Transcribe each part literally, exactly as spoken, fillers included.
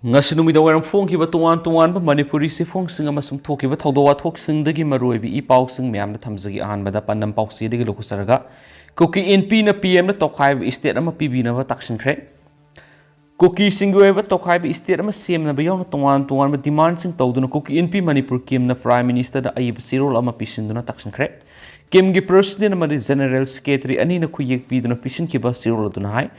ꯉꯁꯤ ꯅꯨꯃꯤꯗꯥꯡ ꯋꯥꯏꯔꯝ ꯐꯣꯡꯈꯤꯕ ꯇꯣꯉꯥꯟ ꯇꯣꯉꯥꯟꯕ ꯃꯅꯤꯄꯨꯔꯤ ꯆꯦꯐꯣꯡꯁꯤꯡ ꯑꯃꯁꯨꯡ ꯊꯣꯛꯈꯤꯕ ꯊꯧꯗꯣꯛ ꯋꯥꯊꯣꯛꯁꯤꯡꯗꯒꯤ ꯃꯔꯨꯑꯣꯏꯕ ꯏ ꯄꯥꯎꯁꯤꯡ ꯃꯌꯥꯝꯗ ꯊꯝꯖꯒꯦ꯫ ꯑꯍꯥꯟꯕꯗ ꯄꯥꯟꯗꯝ ꯄꯥꯎꯆꯦꯗꯒꯤ ꯂꯧꯈꯠꯆꯔꯒ, ꯀꯨꯀꯤ ꯏꯟꯄꯤꯅ ꯄꯤ ꯑꯦꯝꯗ ꯇꯧꯈꯥꯏꯕ ꯏꯁꯇꯦꯠ ꯑꯃ ꯄꯤꯕꯤꯅꯕ ꯇꯛꯁꯤꯟꯈ꯭ꯔꯦ꯫ ꯀꯨꯀꯤꯁꯤꯡꯒꯤ ꯑꯣꯏꯕ ꯇꯧꯈꯥꯏꯕ ꯏꯁꯇꯦꯠ ꯑꯃ ꯁꯦꯝꯅꯕ ꯌꯥꯎꯅ ꯇꯣꯉꯥꯟ ꯇꯣꯉꯥꯟꯕ ꯗꯤꯃꯥꯟꯁꯤꯡ ꯇꯧꯗꯨꯅ ꯀꯨꯀꯤ ꯏꯟꯄꯤ ꯃꯅꯤꯄꯨꯔ ꯀꯦꯝꯅ ꯄ꯭ꯔꯥꯏꯝ ꯃꯤꯅꯤꯁꯇꯔꯗ ꯑꯏꯕ ꯆꯦꯔꯣꯜ ꯑꯃ ꯄꯤꯁꯤꯟꯗꯨꯅ ꯇꯛꯁꯤꯟꯈ꯭ꯔꯦ꯫ ꯀꯦꯝꯒꯤ ꯄ꯭ꯔꯁꯤꯗꯦꯟ ꯑꯃꯗꯤ ꯖꯦꯅꯔꯦꯜ ꯁꯦꯀ꯭ꯔꯦꯇꯔꯤ ꯑꯅꯤꯅ ꯈꯨꯌꯦꯛ ꯄꯤꯗꯨꯅ ꯄꯤꯁꯤꯟꯈꯤꯕ ꯆꯦꯔꯣꯜ ꯑꯗꯨꯅ ꯍꯥꯏ,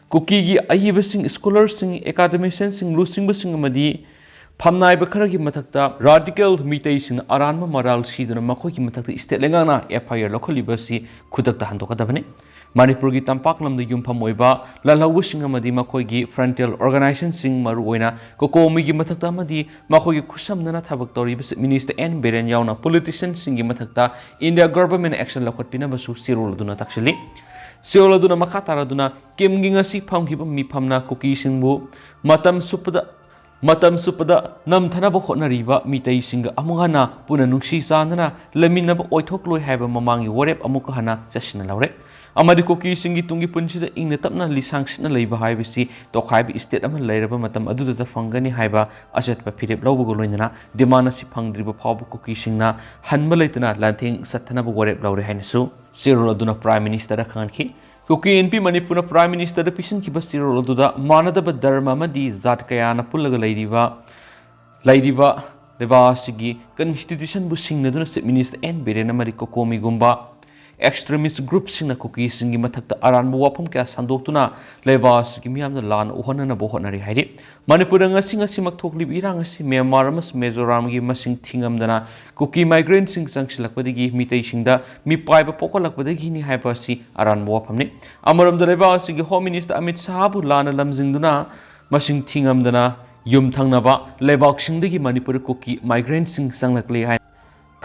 ꯀꯨꯀꯤꯒꯤ ꯑꯏꯕꯁꯤꯡ, ꯁ꯭ꯀꯣꯂꯔꯁꯤꯡ, ꯑꯦꯀꯥꯗꯃꯤꯁꯤꯌꯟꯁꯤꯡ, ꯂꯨꯆꯤꯡꯕꯁꯤꯡ ꯑꯃꯗꯤ ꯐꯝꯅꯥꯏꯕ ꯈꯔꯒꯤ ꯃꯊꯛꯇ ꯔꯥꯗꯤꯀꯦꯜ ꯃꯤꯇꯩꯁꯤꯡꯅ ꯑꯔꯥꯟꯕ ꯃꯔꯥꯜ ꯁꯤꯗꯨꯅ ꯃꯈꯣꯏꯒꯤ ꯃꯊꯛꯇ ꯏꯁꯇꯦꯠ ꯂꯩꯉꯥꯛꯅ ꯑꯦꯐ ꯑꯥꯏ ꯑꯥꯔ ꯂꯧꯈꯠꯂꯤꯕ ꯑꯁꯤ ꯈꯨꯗꯛꯇ ꯍꯟꯗꯣꯛꯀꯗꯕꯅꯤ꯫ ꯃꯅꯤꯄꯨꯔꯒꯤ ꯇꯝꯄꯥꯛ ꯂꯝꯗ ꯌꯨꯝꯐꯝ ꯑꯣꯏꯕ ꯂꯥꯜꯍꯧꯕꯁꯤꯡ ꯑꯃꯗꯤ ꯃꯈꯣꯏꯒꯤ ꯐ꯭ꯔꯟꯇꯤꯌꯔ ꯑꯣꯔꯒꯅꯥꯏꯖꯦꯁꯟꯁꯤꯡ, ꯃꯔꯨꯑꯣꯏꯅ ꯀꯣꯀꯣꯃꯤꯒꯤ ꯃꯊꯛꯇ ꯑꯃꯗꯤ ꯃꯈꯣꯏꯒꯤ ꯈꯨꯠꯁꯝꯅꯅ ꯊꯕꯛ ꯇꯧꯔꯤꯕ ꯆꯤꯐ ꯃꯤꯅꯤꯁꯇꯔ ꯑꯦꯟ ꯕꯤꯔꯦꯟ ꯌꯥꯎꯅ ꯄꯣꯂꯤꯇꯤꯁꯤꯌꯟꯁꯤꯡꯒꯤ ꯃꯊꯛꯇ ꯏꯟꯗꯤꯌꯥ ꯒꯚꯔꯟꯃꯦꯟꯠꯅ ꯑꯦꯛꯁꯟ ꯂꯧꯈꯠꯄꯤꯅꯕꯁꯨ ꯆꯦꯔꯣꯜ ꯑꯗꯨꯅ ꯇꯥꯛꯁꯤꯜꯂꯤ꯫ ꯆꯦꯔꯣꯜ ꯑꯗꯨꯅ ꯃꯈꯥ ꯇꯥꯔꯗꯨꯅ ꯀꯤꯝꯒꯤ ꯉꯁꯤ ꯐꯝꯈꯤꯕ ꯃꯤꯐꯝꯅ ꯀꯨꯀꯤꯁꯤꯡꯕꯨ ꯃꯇꯝ ꯆꯨꯞꯄꯗ ꯃꯇꯝ ꯆꯨꯞꯄꯗ ꯅꯝꯊꯅꯕ ꯍꯣꯠꯅꯔꯤꯕ ꯃꯤꯇꯩꯁꯤꯡꯒ ꯑꯃꯨꯛ ꯍꯟꯅ ꯄꯨꯟꯅ ꯅꯨꯡꯁꯤ ꯆꯥꯟꯅꯅ ꯂꯩꯃꯤꯟꯅꯕ ꯑꯣꯏꯊꯣꯛꯂꯣꯏ ꯍꯥꯏꯕ ꯃꯃꯥꯡꯒꯤ ꯋꯥꯔꯦꯞ ꯑꯃꯨꯛꯀ ꯍꯟꯅ ꯆꯠꯁꯤꯟꯅ ꯂꯧꯔꯦ꯫ ꯑꯃꯗꯤ ꯀꯨꯀꯤꯁꯤꯡꯒꯤ ꯇꯨꯡꯒꯤ ꯄꯨꯟꯁꯤꯗ ꯏꯪꯅ ꯇꯞꯅ ꯂꯤꯁꯥꯡ ꯁꯤꯠꯅ ꯂꯩꯕ ꯍꯥꯏꯕꯁꯤ ꯇꯣꯈꯥꯏꯕ ꯏꯁꯇꯦꯠ ꯑꯃ ꯂꯩꯔꯕ ꯃꯇꯝ ꯑꯗꯨꯗꯇ ꯐꯪꯒꯅꯤ ꯍꯥꯏꯕ ꯑꯆꯦꯠꯄ ꯐꯤꯔꯦꯞ ꯂꯧꯕꯒ ꯂꯣꯏꯅꯅ ꯗꯤꯃꯥꯟ ꯑꯁꯤ ꯐꯪꯗ꯭ꯔꯤꯕ ꯐꯥꯎꯕ ꯀꯨꯀꯤꯁꯤꯡꯅ ꯍꯟꯕ ꯂꯩꯇꯅ ꯂꯥꯟꯊꯦꯡ ꯆꯠꯊꯅꯕ ꯋꯥꯔꯦꯞ ꯂꯧꯔꯦ ꯍꯥꯏꯅꯁꯨ ꯆꯦꯔꯣꯜ ꯑꯗꯨꯅ ꯄ꯭ꯔꯥꯏꯝ ꯃꯤꯅꯤꯁꯇꯔꯗ ꯈꯪꯍꯟꯈꯤ꯫ ꯀꯨꯀꯤ ꯏꯟꯄꯤ ꯃꯅꯤꯄꯨꯔꯅ ꯄ꯭ꯔꯥꯏꯝ ꯃꯤꯅꯤꯁꯇꯔꯗ ꯄꯤꯁꯤꯟꯈꯤꯕ ꯆꯦꯔꯣꯜ ꯑꯗꯨꯗ ꯃꯥꯟꯅꯗꯕ ꯙꯔꯃ ꯑꯃꯗꯤ ꯖꯥꯠ ꯀꯌꯥꯅ ꯄꯨꯜꯂꯒ ꯂꯩꯔꯤꯕ, ꯂꯩꯔꯤꯕ ꯂꯩꯕꯥꯛ ꯑꯁꯤꯒꯤ ꯀꯟꯁꯇꯤꯇ꯭ꯌꯨꯁꯟꯕꯨ ꯁꯤꯡꯅꯗꯨꯅ ꯆꯤꯐ ꯃꯤꯅꯤꯁꯇꯔ ꯑꯦꯟ ꯕꯤꯔꯦꯟ ꯑꯃꯗꯤ ꯀꯣꯀꯣꯃꯤꯒꯨꯝꯕ ꯑꯦꯛꯁꯇ꯭ꯔꯤꯃꯤꯁ ꯒ꯭ꯔꯨꯞꯁꯤꯡꯅ ꯀꯨꯀꯤꯁꯤꯡꯒꯤ ꯃꯊꯛꯇ ꯑꯔꯥꯟꯕ ꯋꯥꯐꯝ ꯀꯌꯥ ꯁꯟꯗꯣꯛꯇꯨꯅ ꯂꯩꯕꯥꯛ ꯑꯁꯤꯒꯤ ꯃꯤꯌꯥꯝꯗ ꯂꯥꯟꯅ ꯎꯍꯟꯅꯅꯕ ꯍꯣꯠꯅꯔꯤ ꯍꯥꯏꯔꯤ꯫ ꯃꯅꯤꯄꯨꯔꯗ ꯉꯁꯤ ꯉꯁꯤꯃꯛ ꯊꯣꯛꯂꯤꯕ ꯏꯔꯥꯡ ꯑꯁꯤ ꯃ꯭ꯌꯥꯟꯃꯥꯔ ꯑꯃꯁꯨꯡ ꯃꯤꯖꯣꯔꯥꯝꯒꯤ ꯃꯁꯤꯡ ꯊꯤꯉꯝꯗꯅ ꯀꯨꯀꯤ ꯃꯥꯏꯒ꯭ꯔꯦꯟꯠꯁꯤꯡ ꯆꯪꯁꯤꯜꯂꯛꯄꯗꯒꯤ ꯃꯤꯇꯩꯁꯤꯡꯗ ꯃꯤꯄꯥꯏꯕ ꯄꯣꯛꯍꯜꯂꯛꯄꯗꯒꯤꯅꯤ ꯍꯥꯏꯕ ꯑꯁꯤ ꯑꯔꯥꯟꯕ ꯋꯥꯐꯝꯅꯤ꯫ ꯑꯃꯔꯣꯝꯗ ꯂꯩꯕꯥꯛ ꯑꯁꯤꯒꯤ ꯍꯣꯝ ꯃꯤꯅꯤꯁꯇꯔ ꯑꯃꯤꯠ ꯁꯥꯍꯕꯨ ꯂꯥꯟꯅ ꯂꯝꯖꯤꯡꯗꯨꯅ ꯃꯁꯤꯡ ꯊꯤꯉꯝꯗꯅ ꯌꯨꯝꯊꯪꯅꯕ ꯂꯩꯕꯥꯛꯁꯤꯡꯗꯒꯤ ꯃꯅꯤꯄꯨꯔꯗ ꯀꯨꯀꯤ ꯃꯥꯏꯒ꯭ꯔꯦꯟꯠꯁꯤꯡ ꯆꯪꯂꯛꯂꯦ ꯍꯥꯏꯅ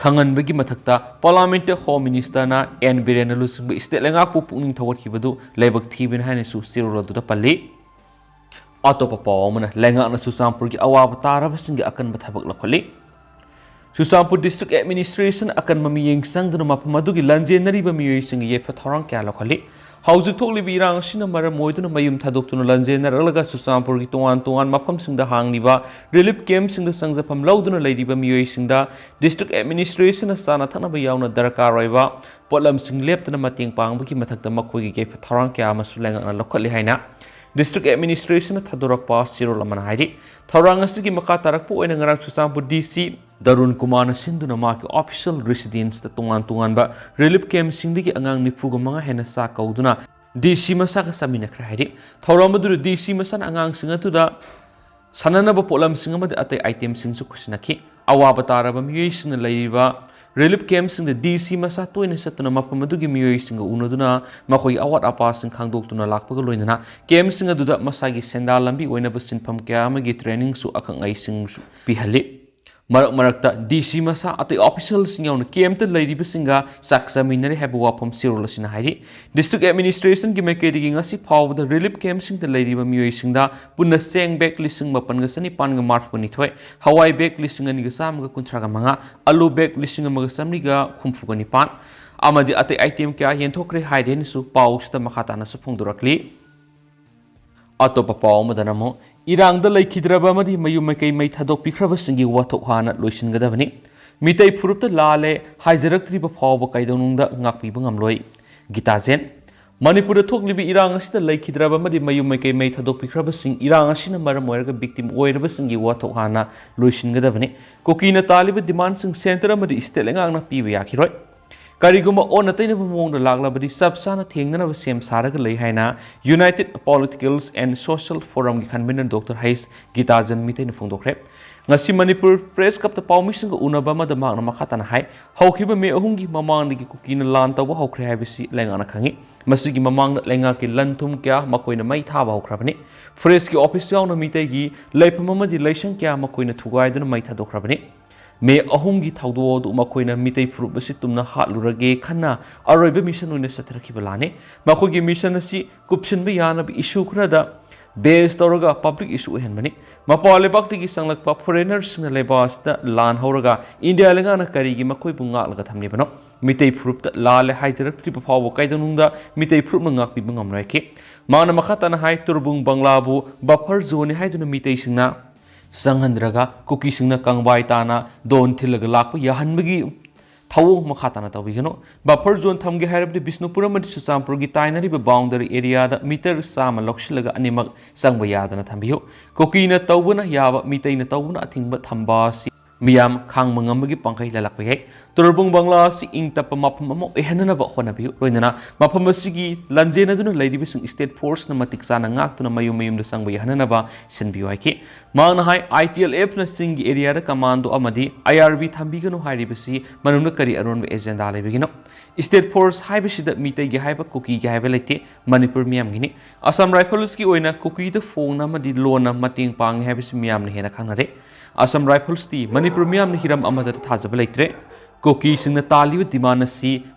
ꯈꯪꯍꯟꯕꯒꯤ ꯃꯊꯛꯇ ꯄꯥꯔꯂꯥꯃꯦꯟꯠꯇ ꯍꯣꯝ ꯃꯤꯅꯤꯁꯇꯔꯅ ꯑꯦꯟ ꯕꯤꯔꯦꯟꯅ ꯂꯨꯆꯤꯡꯕ ꯏꯁꯇꯦꯠ ꯂꯩꯉꯥꯛꯄꯨ ꯄꯨꯛꯅꯤꯡ ꯊꯧꯒꯠꯈꯤꯕꯗꯨ ꯂꯥꯏꯕꯛ ꯊꯤꯕꯅꯤ ꯍꯥꯏꯅꯁꯨ ꯆꯦꯔꯣꯜ ꯑꯗꯨꯗ ꯄꯜꯂꯤ꯫ ꯑꯇꯣꯞꯄ ꯄꯥꯎ ꯑꯃꯅ, ꯂꯩꯉꯥꯛꯅ ꯆꯨꯔꯆꯥꯟꯄꯨꯔꯒꯤ ꯑꯋꯥꯕ ꯇꯥꯔꯕꯁꯤꯡꯒꯤ ꯑꯀꯟꯕ ꯊꯕꯛ ꯂꯧꯈꯠꯂꯤ꯫ ꯆꯨꯔꯆꯥꯟꯄꯨꯔ ꯗꯤꯁꯇ꯭ꯔꯤꯛ ꯑꯦꯗꯃꯤꯅꯤꯁꯇ꯭ꯔꯦꯁꯟ ꯑꯀꯟꯕ ꯃꯤꯠꯌꯦꯡ ꯆꯪꯗꯨꯅ ꯃꯐꯝ ꯑꯗꯨꯒꯤ ꯂꯥꯟꯖꯦꯟꯅꯔꯤꯕ ꯃꯤꯑꯣꯏꯁꯤꯡꯒꯤ ꯌꯥꯏꯐ ꯊꯧꯔꯥꯡ ꯀꯌꯥ ꯂꯧꯈꯠꯂꯤ꯫ ꯍꯧꯖꯤꯛ ꯊꯣꯛꯂꯤꯕ ꯏꯔꯥꯡ ꯑꯁꯤꯅ ꯃꯔꯝ ꯑꯣꯏꯗꯨꯅ ꯃꯌꯨꯝ ꯊꯥꯗꯣꯛꯇꯨꯅ ꯂꯥꯟꯖꯦꯟꯅꯔꯛꯂꯒ ꯆꯨꯔꯆꯥꯟꯄꯨꯔꯒꯤ ꯇꯣꯉꯥꯟ ꯇꯣꯉꯥꯟꯕ ꯃꯐꯝꯁꯤꯡꯗ ꯍꯥꯡꯂꯤꯕ relief camp ꯁꯤꯡꯗ ꯆꯪꯖꯐꯝ ꯂꯧꯗꯨꯅ ꯂꯩꯔꯤꯕ ꯃꯤꯑꯣꯏꯁꯤꯡꯗ district administration ꯅ ꯆꯥꯅ ꯊꯛꯅꯕ ꯌꯥꯎꯅ ꯗꯔꯀꯥꯔ ꯑꯣꯏꯕ ꯄꯣꯠꯂꯝꯁꯤꯡ ꯂꯦꯞꯇꯅ ꯃꯇꯦꯡ ꯄꯥꯡꯕꯒꯤ ꯃꯊꯛꯇ ꯃꯈꯣꯏꯒꯤ ꯌꯥꯏꯐ ꯊꯧꯔꯥꯡ ꯀꯌꯥ ꯑꯃꯁꯨ ꯂꯩꯉꯥꯛꯅ ꯂꯧꯈꯠꯂꯤ ꯍꯥꯏꯅ district administration ꯅ ꯊꯥꯗꯣꯔꯛꯄ ꯆꯦꯔꯣꯜ ꯑꯃꯅ ꯍꯥꯏꯔꯤ꯫ ꯊꯧꯔꯥꯡ ꯑꯁꯤꯒꯤ ꯃꯈꯥ ꯇꯥꯔꯛꯄ ꯑꯣꯏꯅ ꯉꯔꯥꯡ ꯆꯨꯔꯆꯥꯟꯄꯨꯔ D C ꯗꯔꯨꯟ ꯀꯨꯃꯥꯔꯅ ꯁꯤꯟꯗꯨꯅ ꯃꯍꯥꯛꯀꯤ official residence ꯇ ꯇꯣꯉꯥꯟ ꯇꯣꯉꯥꯟꯕ relief camp ꯁꯤꯡꯗꯒꯤ ꯑꯉꯥꯡ ꯅꯤꯐꯨꯒ ꯃꯉꯥ ꯍꯦꯟꯅ ꯆꯥꯛ ꯀꯧꯗꯨꯅ D C ꯃꯁꯥꯒ ꯆꯥꯃꯤꯟꯅꯈ꯭ꯔꯦ ꯍꯥꯏꯔꯤ꯫ ꯊꯧꯔꯝ ꯑꯗꯨꯗ D C ꯃꯁꯥꯅ ꯑꯉꯥꯡꯁꯤꯡ ꯑꯗꯨꯗ ꯁꯥꯟꯅꯅꯕ ꯄꯣꯠꯂꯝꯁꯤꯡ ꯑꯃꯗꯤ ꯑꯇꯩ item ꯁꯤꯡꯁꯨ ꯈꯨꯠꯁꯤꯟꯅꯈꯤ꯫ ꯑꯋꯥꯕ ꯇꯥꯔꯕ ꯃꯤꯑꯣꯏꯁꯤꯡꯅ ꯂꯩꯔꯤꯕ relief camp ꯁꯤꯡꯗ D C ꯃꯁꯥ ꯇꯣꯏꯅ ꯆꯠꯇꯨꯅ ꯃꯐꯝ ꯑꯗꯨꯒꯤ ꯃꯤꯑꯣꯏꯁꯤꯡꯒ ꯎꯅꯗꯨꯅ ꯃꯈꯣꯏꯒꯤ ꯑꯋꯥꯠ ꯑꯄꯥꯁꯤꯡ ꯈꯪꯗꯣꯛꯇꯨꯅ ꯂꯥꯛꯄꯒ ꯂꯣꯏꯅꯅ camp ꯁꯤꯡ ꯑꯗꯨꯗ ꯃꯁꯥꯒꯤ ꯁꯦꯟꯗꯥꯟ ꯂꯝꯕꯤ ꯑꯣꯏꯅꯕ ꯁꯤꯟꯐꯝ ꯀꯌꯥ ꯑꯃꯒꯤ training ꯁꯨ ꯑꯈꯪ ꯑꯍꯩꯁꯤꯡꯁꯨ ꯄꯤꯍꯜꯂꯤ꯫ ꯃꯔꯛ ꯃꯔꯛꯇ D C ꯃꯁꯥ ꯑꯇꯩ official ꯁꯤꯡ ꯌꯥꯎꯅ camp ꯇ ꯂꯩꯔꯤꯕꯁꯤꯡꯒ ꯆꯥꯛ ꯆꯥꯃꯤꯟꯅꯔꯤ ꯍꯥꯏꯕ ꯋꯥꯐꯝ ꯆꯦꯔꯣꯜ ꯑꯁꯤꯅ ꯍꯥꯏꯔꯤ꯫ District administration ꯒꯤ ꯃꯥꯏꯀꯩꯗꯒꯤ ꯉꯁꯤ ꯐꯥꯎꯕꯗ relief camp ꯁꯤꯡꯗ ꯂꯩꯔꯤꯕ ꯃꯤꯑꯣꯏꯁꯤꯡꯗ ꯄꯨꯟꯅ ꯆꯦꯡ bag ꯂꯤꯁꯤꯡ ꯃꯥꯄꯟꯒ ꯆꯅꯤꯄꯥꯟꯒ ꯃꯔꯐꯨ ꯅꯤꯊꯣꯏ, ꯍꯋꯥꯏ bag ꯂꯤꯁꯤꯡ ꯑꯅꯤꯒ ꯆꯥꯝꯃꯒ ꯀꯨꯟꯊ꯭ꯔꯥꯒ ꯃꯉꯥ, ꯑꯂꯨ bag ꯂꯤꯁꯤꯡ ꯑꯃꯒ ꯆꯥꯝꯃꯔꯤꯒ ꯍꯨꯝꯐꯨꯒ ꯅꯤꯄꯥꯟ ꯑꯃꯗꯤ ꯑꯇꯩ item ꯀꯌꯥ ꯌꯦꯟꯊꯣꯛꯈ꯭ꯔꯦ ꯍꯥꯏꯔꯤ ꯍꯥꯏꯅꯁꯨ ꯄꯥꯎꯁꯤꯗ ꯃꯈꯥ ꯇꯥꯅꯁꯨ ꯐꯣꯡꯗꯣꯔꯛꯂꯤ꯫ ꯑꯇꯣꯞꯄ ꯄꯥꯎ ꯑꯃꯗꯅ ꯑꯃꯨꯛ ꯏꯔꯥꯡꯗ ꯂꯩꯈꯤꯗ꯭ꯔꯕ ꯑꯃꯗꯤ ꯃꯌꯨꯝ ꯃꯀꯩ ꯃꯩ ꯊꯥꯗꯣꯛꯄꯤꯈ꯭ꯔꯕꯁꯤꯡꯒꯤ ꯋꯥꯊꯣꯛ ꯍꯥꯟꯅ ꯂꯣꯏꯁꯤꯟꯒꯗꯕꯅꯤ꯫ ꯃꯤꯇꯩ ꯐꯨꯔꯨꯞꯇ ꯂꯥꯜꯂꯦ ꯍꯥꯏꯖꯔꯛꯇ꯭ꯔꯤꯕ ꯐꯥꯎꯕ ꯀꯩꯗꯧꯅꯨꯡꯗ ꯉꯥꯛꯄꯤꯕ ꯉꯝꯂꯣꯏ꯫ ꯒꯤꯇꯥꯖꯦꯟ꯫ ꯃꯅꯤꯄꯨꯔꯗ ꯊꯣꯛꯂꯤꯕ ꯏꯔꯥꯡ ꯑꯁꯤꯗ ꯂꯩꯈꯤꯗ꯭ꯔꯕ ꯑꯃꯗꯤ ꯃꯌꯨꯝ ꯃꯀꯩ ꯃꯩ ꯊꯥꯗꯣꯛꯄꯤꯈ꯭ꯔꯕꯁꯤꯡ, ꯏꯔꯥꯡ ꯑꯁꯤꯅ ꯃꯔꯝ ꯑꯣꯏꯔꯒ victim ꯑꯣꯏꯔꯕꯁꯤꯡꯒꯤ ꯋꯥꯊꯣꯛ ꯍꯥꯟꯅ ꯂꯣꯏꯁꯤꯟꯒꯗꯕꯅꯤ꯫ ꯀꯨꯀꯤꯅ ꯇꯥꯜꯂꯤꯕ demand ꯁꯤꯡ centre ꯑꯃꯗꯤ state ꯂꯩꯉꯥꯛꯅ ꯄꯤꯕ ꯌꯥꯈꯤꯔꯣꯏ꯫ ꯀꯔꯤꯒꯨꯝꯕ ꯑꯣꯟꯅ ꯇꯩꯅꯕ ꯃꯑꯣꯡꯗ ꯂꯥꯛꯂꯕꯗꯤ ꯆꯞ ꯆꯥꯅ ꯊꯦꯡꯅꯅꯕ ꯁꯦꯝ ꯁꯥꯔꯒ ꯂꯩ ꯍꯥꯏꯅ United Political and Social Forum ꯒꯤ convener Doctor H ꯒꯤꯇꯥꯖꯟ ꯃꯤꯇꯩꯅ ꯐꯣꯡꯗꯣꯛꯈ꯭ꯔꯦ꯫ ꯉꯁꯤ ꯃꯅꯤꯄꯨꯔ Press Club ꯇ ꯄꯥꯎꯃꯤꯁꯤꯡꯒ ꯎꯅꯕ ꯑꯃꯗ ꯃꯍꯥꯛꯅ ꯃꯈꯥ ꯇꯥꯅ ꯍꯥꯏ, ꯍꯧꯈꯤꯕ ꯃꯦ ꯑꯍꯨꯝꯒꯤ ꯃꯃꯥꯡꯗꯒꯤ ꯀꯨꯀꯤꯅ ꯂꯥꯟ ꯇꯧꯕ ꯍꯧꯈ꯭ꯔꯦ ꯍꯥꯏꯕꯁꯤ ꯂꯩꯉꯥꯛꯅ ꯈꯪꯏ꯫ ꯃꯁꯤꯒꯤ ꯃꯃꯥꯡꯗ ꯂꯩꯉꯥꯛꯀꯤ ꯂꯟ ꯊꯨꯝ ꯀꯌꯥ ꯃꯈꯣꯏꯅ ꯃꯩ ꯊꯥꯕ ꯍꯧꯈ꯭ꯔꯕꯅꯤ꯫ Forest ꯀꯤ office ꯌꯥꯎꯅ ꯃꯤꯇꯩꯒꯤ ꯂꯩꯐꯝ ꯑꯃꯗꯤ ꯂꯥꯏꯁꯪ ꯀꯌꯥ ꯃꯈꯣꯏꯅ ꯊꯨꯒꯥꯏꯗꯨꯅ ꯃꯩ ꯊꯥꯗꯣꯛꯈ꯭ꯔꯕꯅꯤ꯫ ꯃꯦ ꯑꯍꯨꯝꯒꯤ ꯊꯧꯗꯣꯛ ꯑꯗꯨ ꯃꯈꯣꯏꯅ ꯃꯤꯇꯩ ꯐꯨꯔꯨꯞ ꯑꯁꯤ ꯇꯨꯝꯅ ꯍꯥꯠꯂꯨꯔꯒꯦ ꯈꯟꯅ ꯑꯔꯣꯏꯕ mission ꯑꯣꯏꯅ ꯆꯠꯊꯔꯛꯈꯤꯕ ꯂꯥꯟꯅꯤ꯫ ꯃꯈꯣꯏꯒꯤ mission ꯑꯁꯤ ꯀꯨꯞꯁꯤꯟꯕ ꯌꯥꯅꯕ issue ꯈꯔꯗ base ꯇꯧꯔꯒ public issue ꯑꯣꯏꯍꯟꯕꯅꯤ꯫ ꯃꯄꯥꯟ ꯂꯩꯕꯥꯛꯇꯒꯤ ꯆꯪꯂꯛꯄ foreigner ꯁꯤꯡꯅ ꯂꯩꯕꯥꯛ ꯑꯁꯤꯗ ꯂꯥꯟ ꯍꯧꯔꯒ ꯏꯟꯗꯤꯌꯥ ꯂꯩꯉꯥꯛꯅ ꯀꯔꯤꯒꯤ ꯃꯈꯣꯏꯕꯨ ꯉꯥꯛꯂꯒ ꯊꯝꯂꯤꯕꯅꯣ? ꯃꯤꯇꯩ ꯐꯨꯔꯨꯞꯇ ꯂꯥꯜꯂꯦ ꯍꯥꯏꯖꯔꯛꯇ꯭ꯔꯤꯕ ꯐꯥꯎꯕ ꯀꯩꯗꯧꯅꯨꯡꯗ ꯃꯤꯇꯩ ꯐꯨꯔꯨꯞꯅ ꯉꯥꯛꯄꯤꯕ ꯉꯝꯂꯣꯏꯈꯤ꯫ ꯃꯥꯅ ꯃꯈꯥ ꯇꯥꯅ ꯍꯥꯏ, ꯇꯨꯔꯕꯨꯡ ꯕꯪꯂꯥꯕꯨ buffer zone ꯅꯤ ꯍꯥꯏꯗꯨꯅ ꯃꯤꯇꯩꯁꯤꯡꯅ ꯆꯪꯍꯟꯗ꯭ꯔꯒ ꯀꯨꯀꯤꯁꯤꯡꯅ ꯀꯪꯕꯥꯏ ꯇꯥꯅ ꯗꯣꯟ ꯊꯤꯜꯂꯒ ꯂꯥꯛꯄ ꯌꯥꯍꯟꯕꯒꯤ ꯊꯧꯑꯣꯡ ꯃꯈꯥ ꯇꯥꯅ ꯇꯧꯕꯤꯒꯅꯨ꯫ Buffer zone ꯊꯝꯒꯦ ꯍꯥꯏꯔꯕꯗꯤ ꯕꯤꯁꯅꯨꯄꯨꯔ ꯑꯃꯗꯤ ꯆꯨꯔꯆꯥꯟꯄꯨꯔꯒꯤ ꯇꯥꯏꯅꯔꯤꯕ boundary area ꯗ meter ꯆꯥꯝꯃ ꯂꯧꯁꯤꯜꯂꯒ ꯑꯅꯤꯃꯛ ꯆꯪꯕ ꯌꯥꯗꯅ ꯊꯝꯕꯤꯌꯨ꯫ ꯀꯨꯀꯤꯅ ꯇꯧꯕꯅ ꯌꯥꯕ, ꯃꯤꯇꯩꯅ ꯇꯧꯕꯅ ꯑꯊꯤꯡꯕ ꯊꯝꯕ ꯑꯁꯤ ꯃꯤꯌꯥꯝ ꯈꯥꯡꯕ ꯉꯝꯕꯒꯤ ꯄꯥꯡꯒꯩ ꯂꯥꯜꯂꯛꯄ ꯌꯥꯏ꯫ ꯇꯨꯔꯕꯨꯡ ꯕꯪꯂꯥ ꯑꯁꯤ ꯏꯪ ꯇꯞꯄ ꯃꯐꯝ ꯑꯃ ꯑꯣꯏꯍꯟꯅꯅꯕ ꯍꯣꯠꯅꯕꯤꯌꯨ꯫ ꯂꯣꯏꯅꯅ ꯃꯐꯝ ꯑꯁꯤꯒꯤ ꯂꯥꯟꯖꯦꯟꯅꯗꯨꯅ ꯂꯩꯔꯤꯕꯁꯤꯡ state force ꯅ ꯃꯇꯤꯛ ꯆꯥꯅ ꯉꯥꯛꯇꯨꯅ ꯃꯌꯨꯝ ꯃꯌꯨꯝꯗ ꯆꯪꯕ ꯌꯥꯍꯟꯅꯅꯕ ꯁꯤꯟꯕꯤꯌꯨ ꯍꯥꯏꯈꯤ꯫ ꯃꯍꯥꯛꯅ ꯍꯥꯏ, I T L F ꯅ ꯆꯤꯡꯒꯤ area ꯗ commando ꯑꯃꯗꯤ I R B ꯊꯝꯕꯤꯒꯅꯨ ꯍꯥꯏꯔꯤꯕꯁꯤ ꯃꯅꯨꯡꯗ ꯀꯔꯤ ꯑꯔꯣꯟꯕ agenda ꯂꯩꯕꯒꯤꯅꯣ? State force ꯍꯥꯏꯕꯁꯤꯗ ꯃꯤꯇꯩꯒꯤ ꯍꯥꯏꯕ, ꯀꯨꯀꯤꯒꯤ ꯍꯥꯏꯕ ꯂꯩꯇꯦ, ꯃꯅꯤꯄꯨꯔ ꯃꯤꯌꯥꯝꯒꯤꯅꯤ꯫ Assam Rifles ꯀꯤ ꯑꯣꯏꯅ ꯀꯨꯀꯤꯗ ꯐꯣꯡꯅ ꯑꯃꯗꯤ ꯂꯣꯟꯅ ꯃꯇꯦꯡ ꯄꯥꯡꯉꯤ ꯍꯥꯏꯕꯁꯤ ꯃꯤꯌꯥꯝꯅ ꯍꯦꯟꯅ ꯈꯪꯅꯔꯦ꯫ Assam Rifles ꯇꯤ ꯃꯅꯤꯄꯨꯔ ꯃꯤꯌꯥꯝꯅ ꯍꯤꯔꯝ ꯑꯃꯗ ꯊꯥꯖꯕ ꯂꯩꯇ꯭ꯔꯦ꯫ ꯀꯨꯀꯤꯁꯤꯡꯅ ꯇꯥꯜꯂꯤꯕ demand ꯑꯁꯤ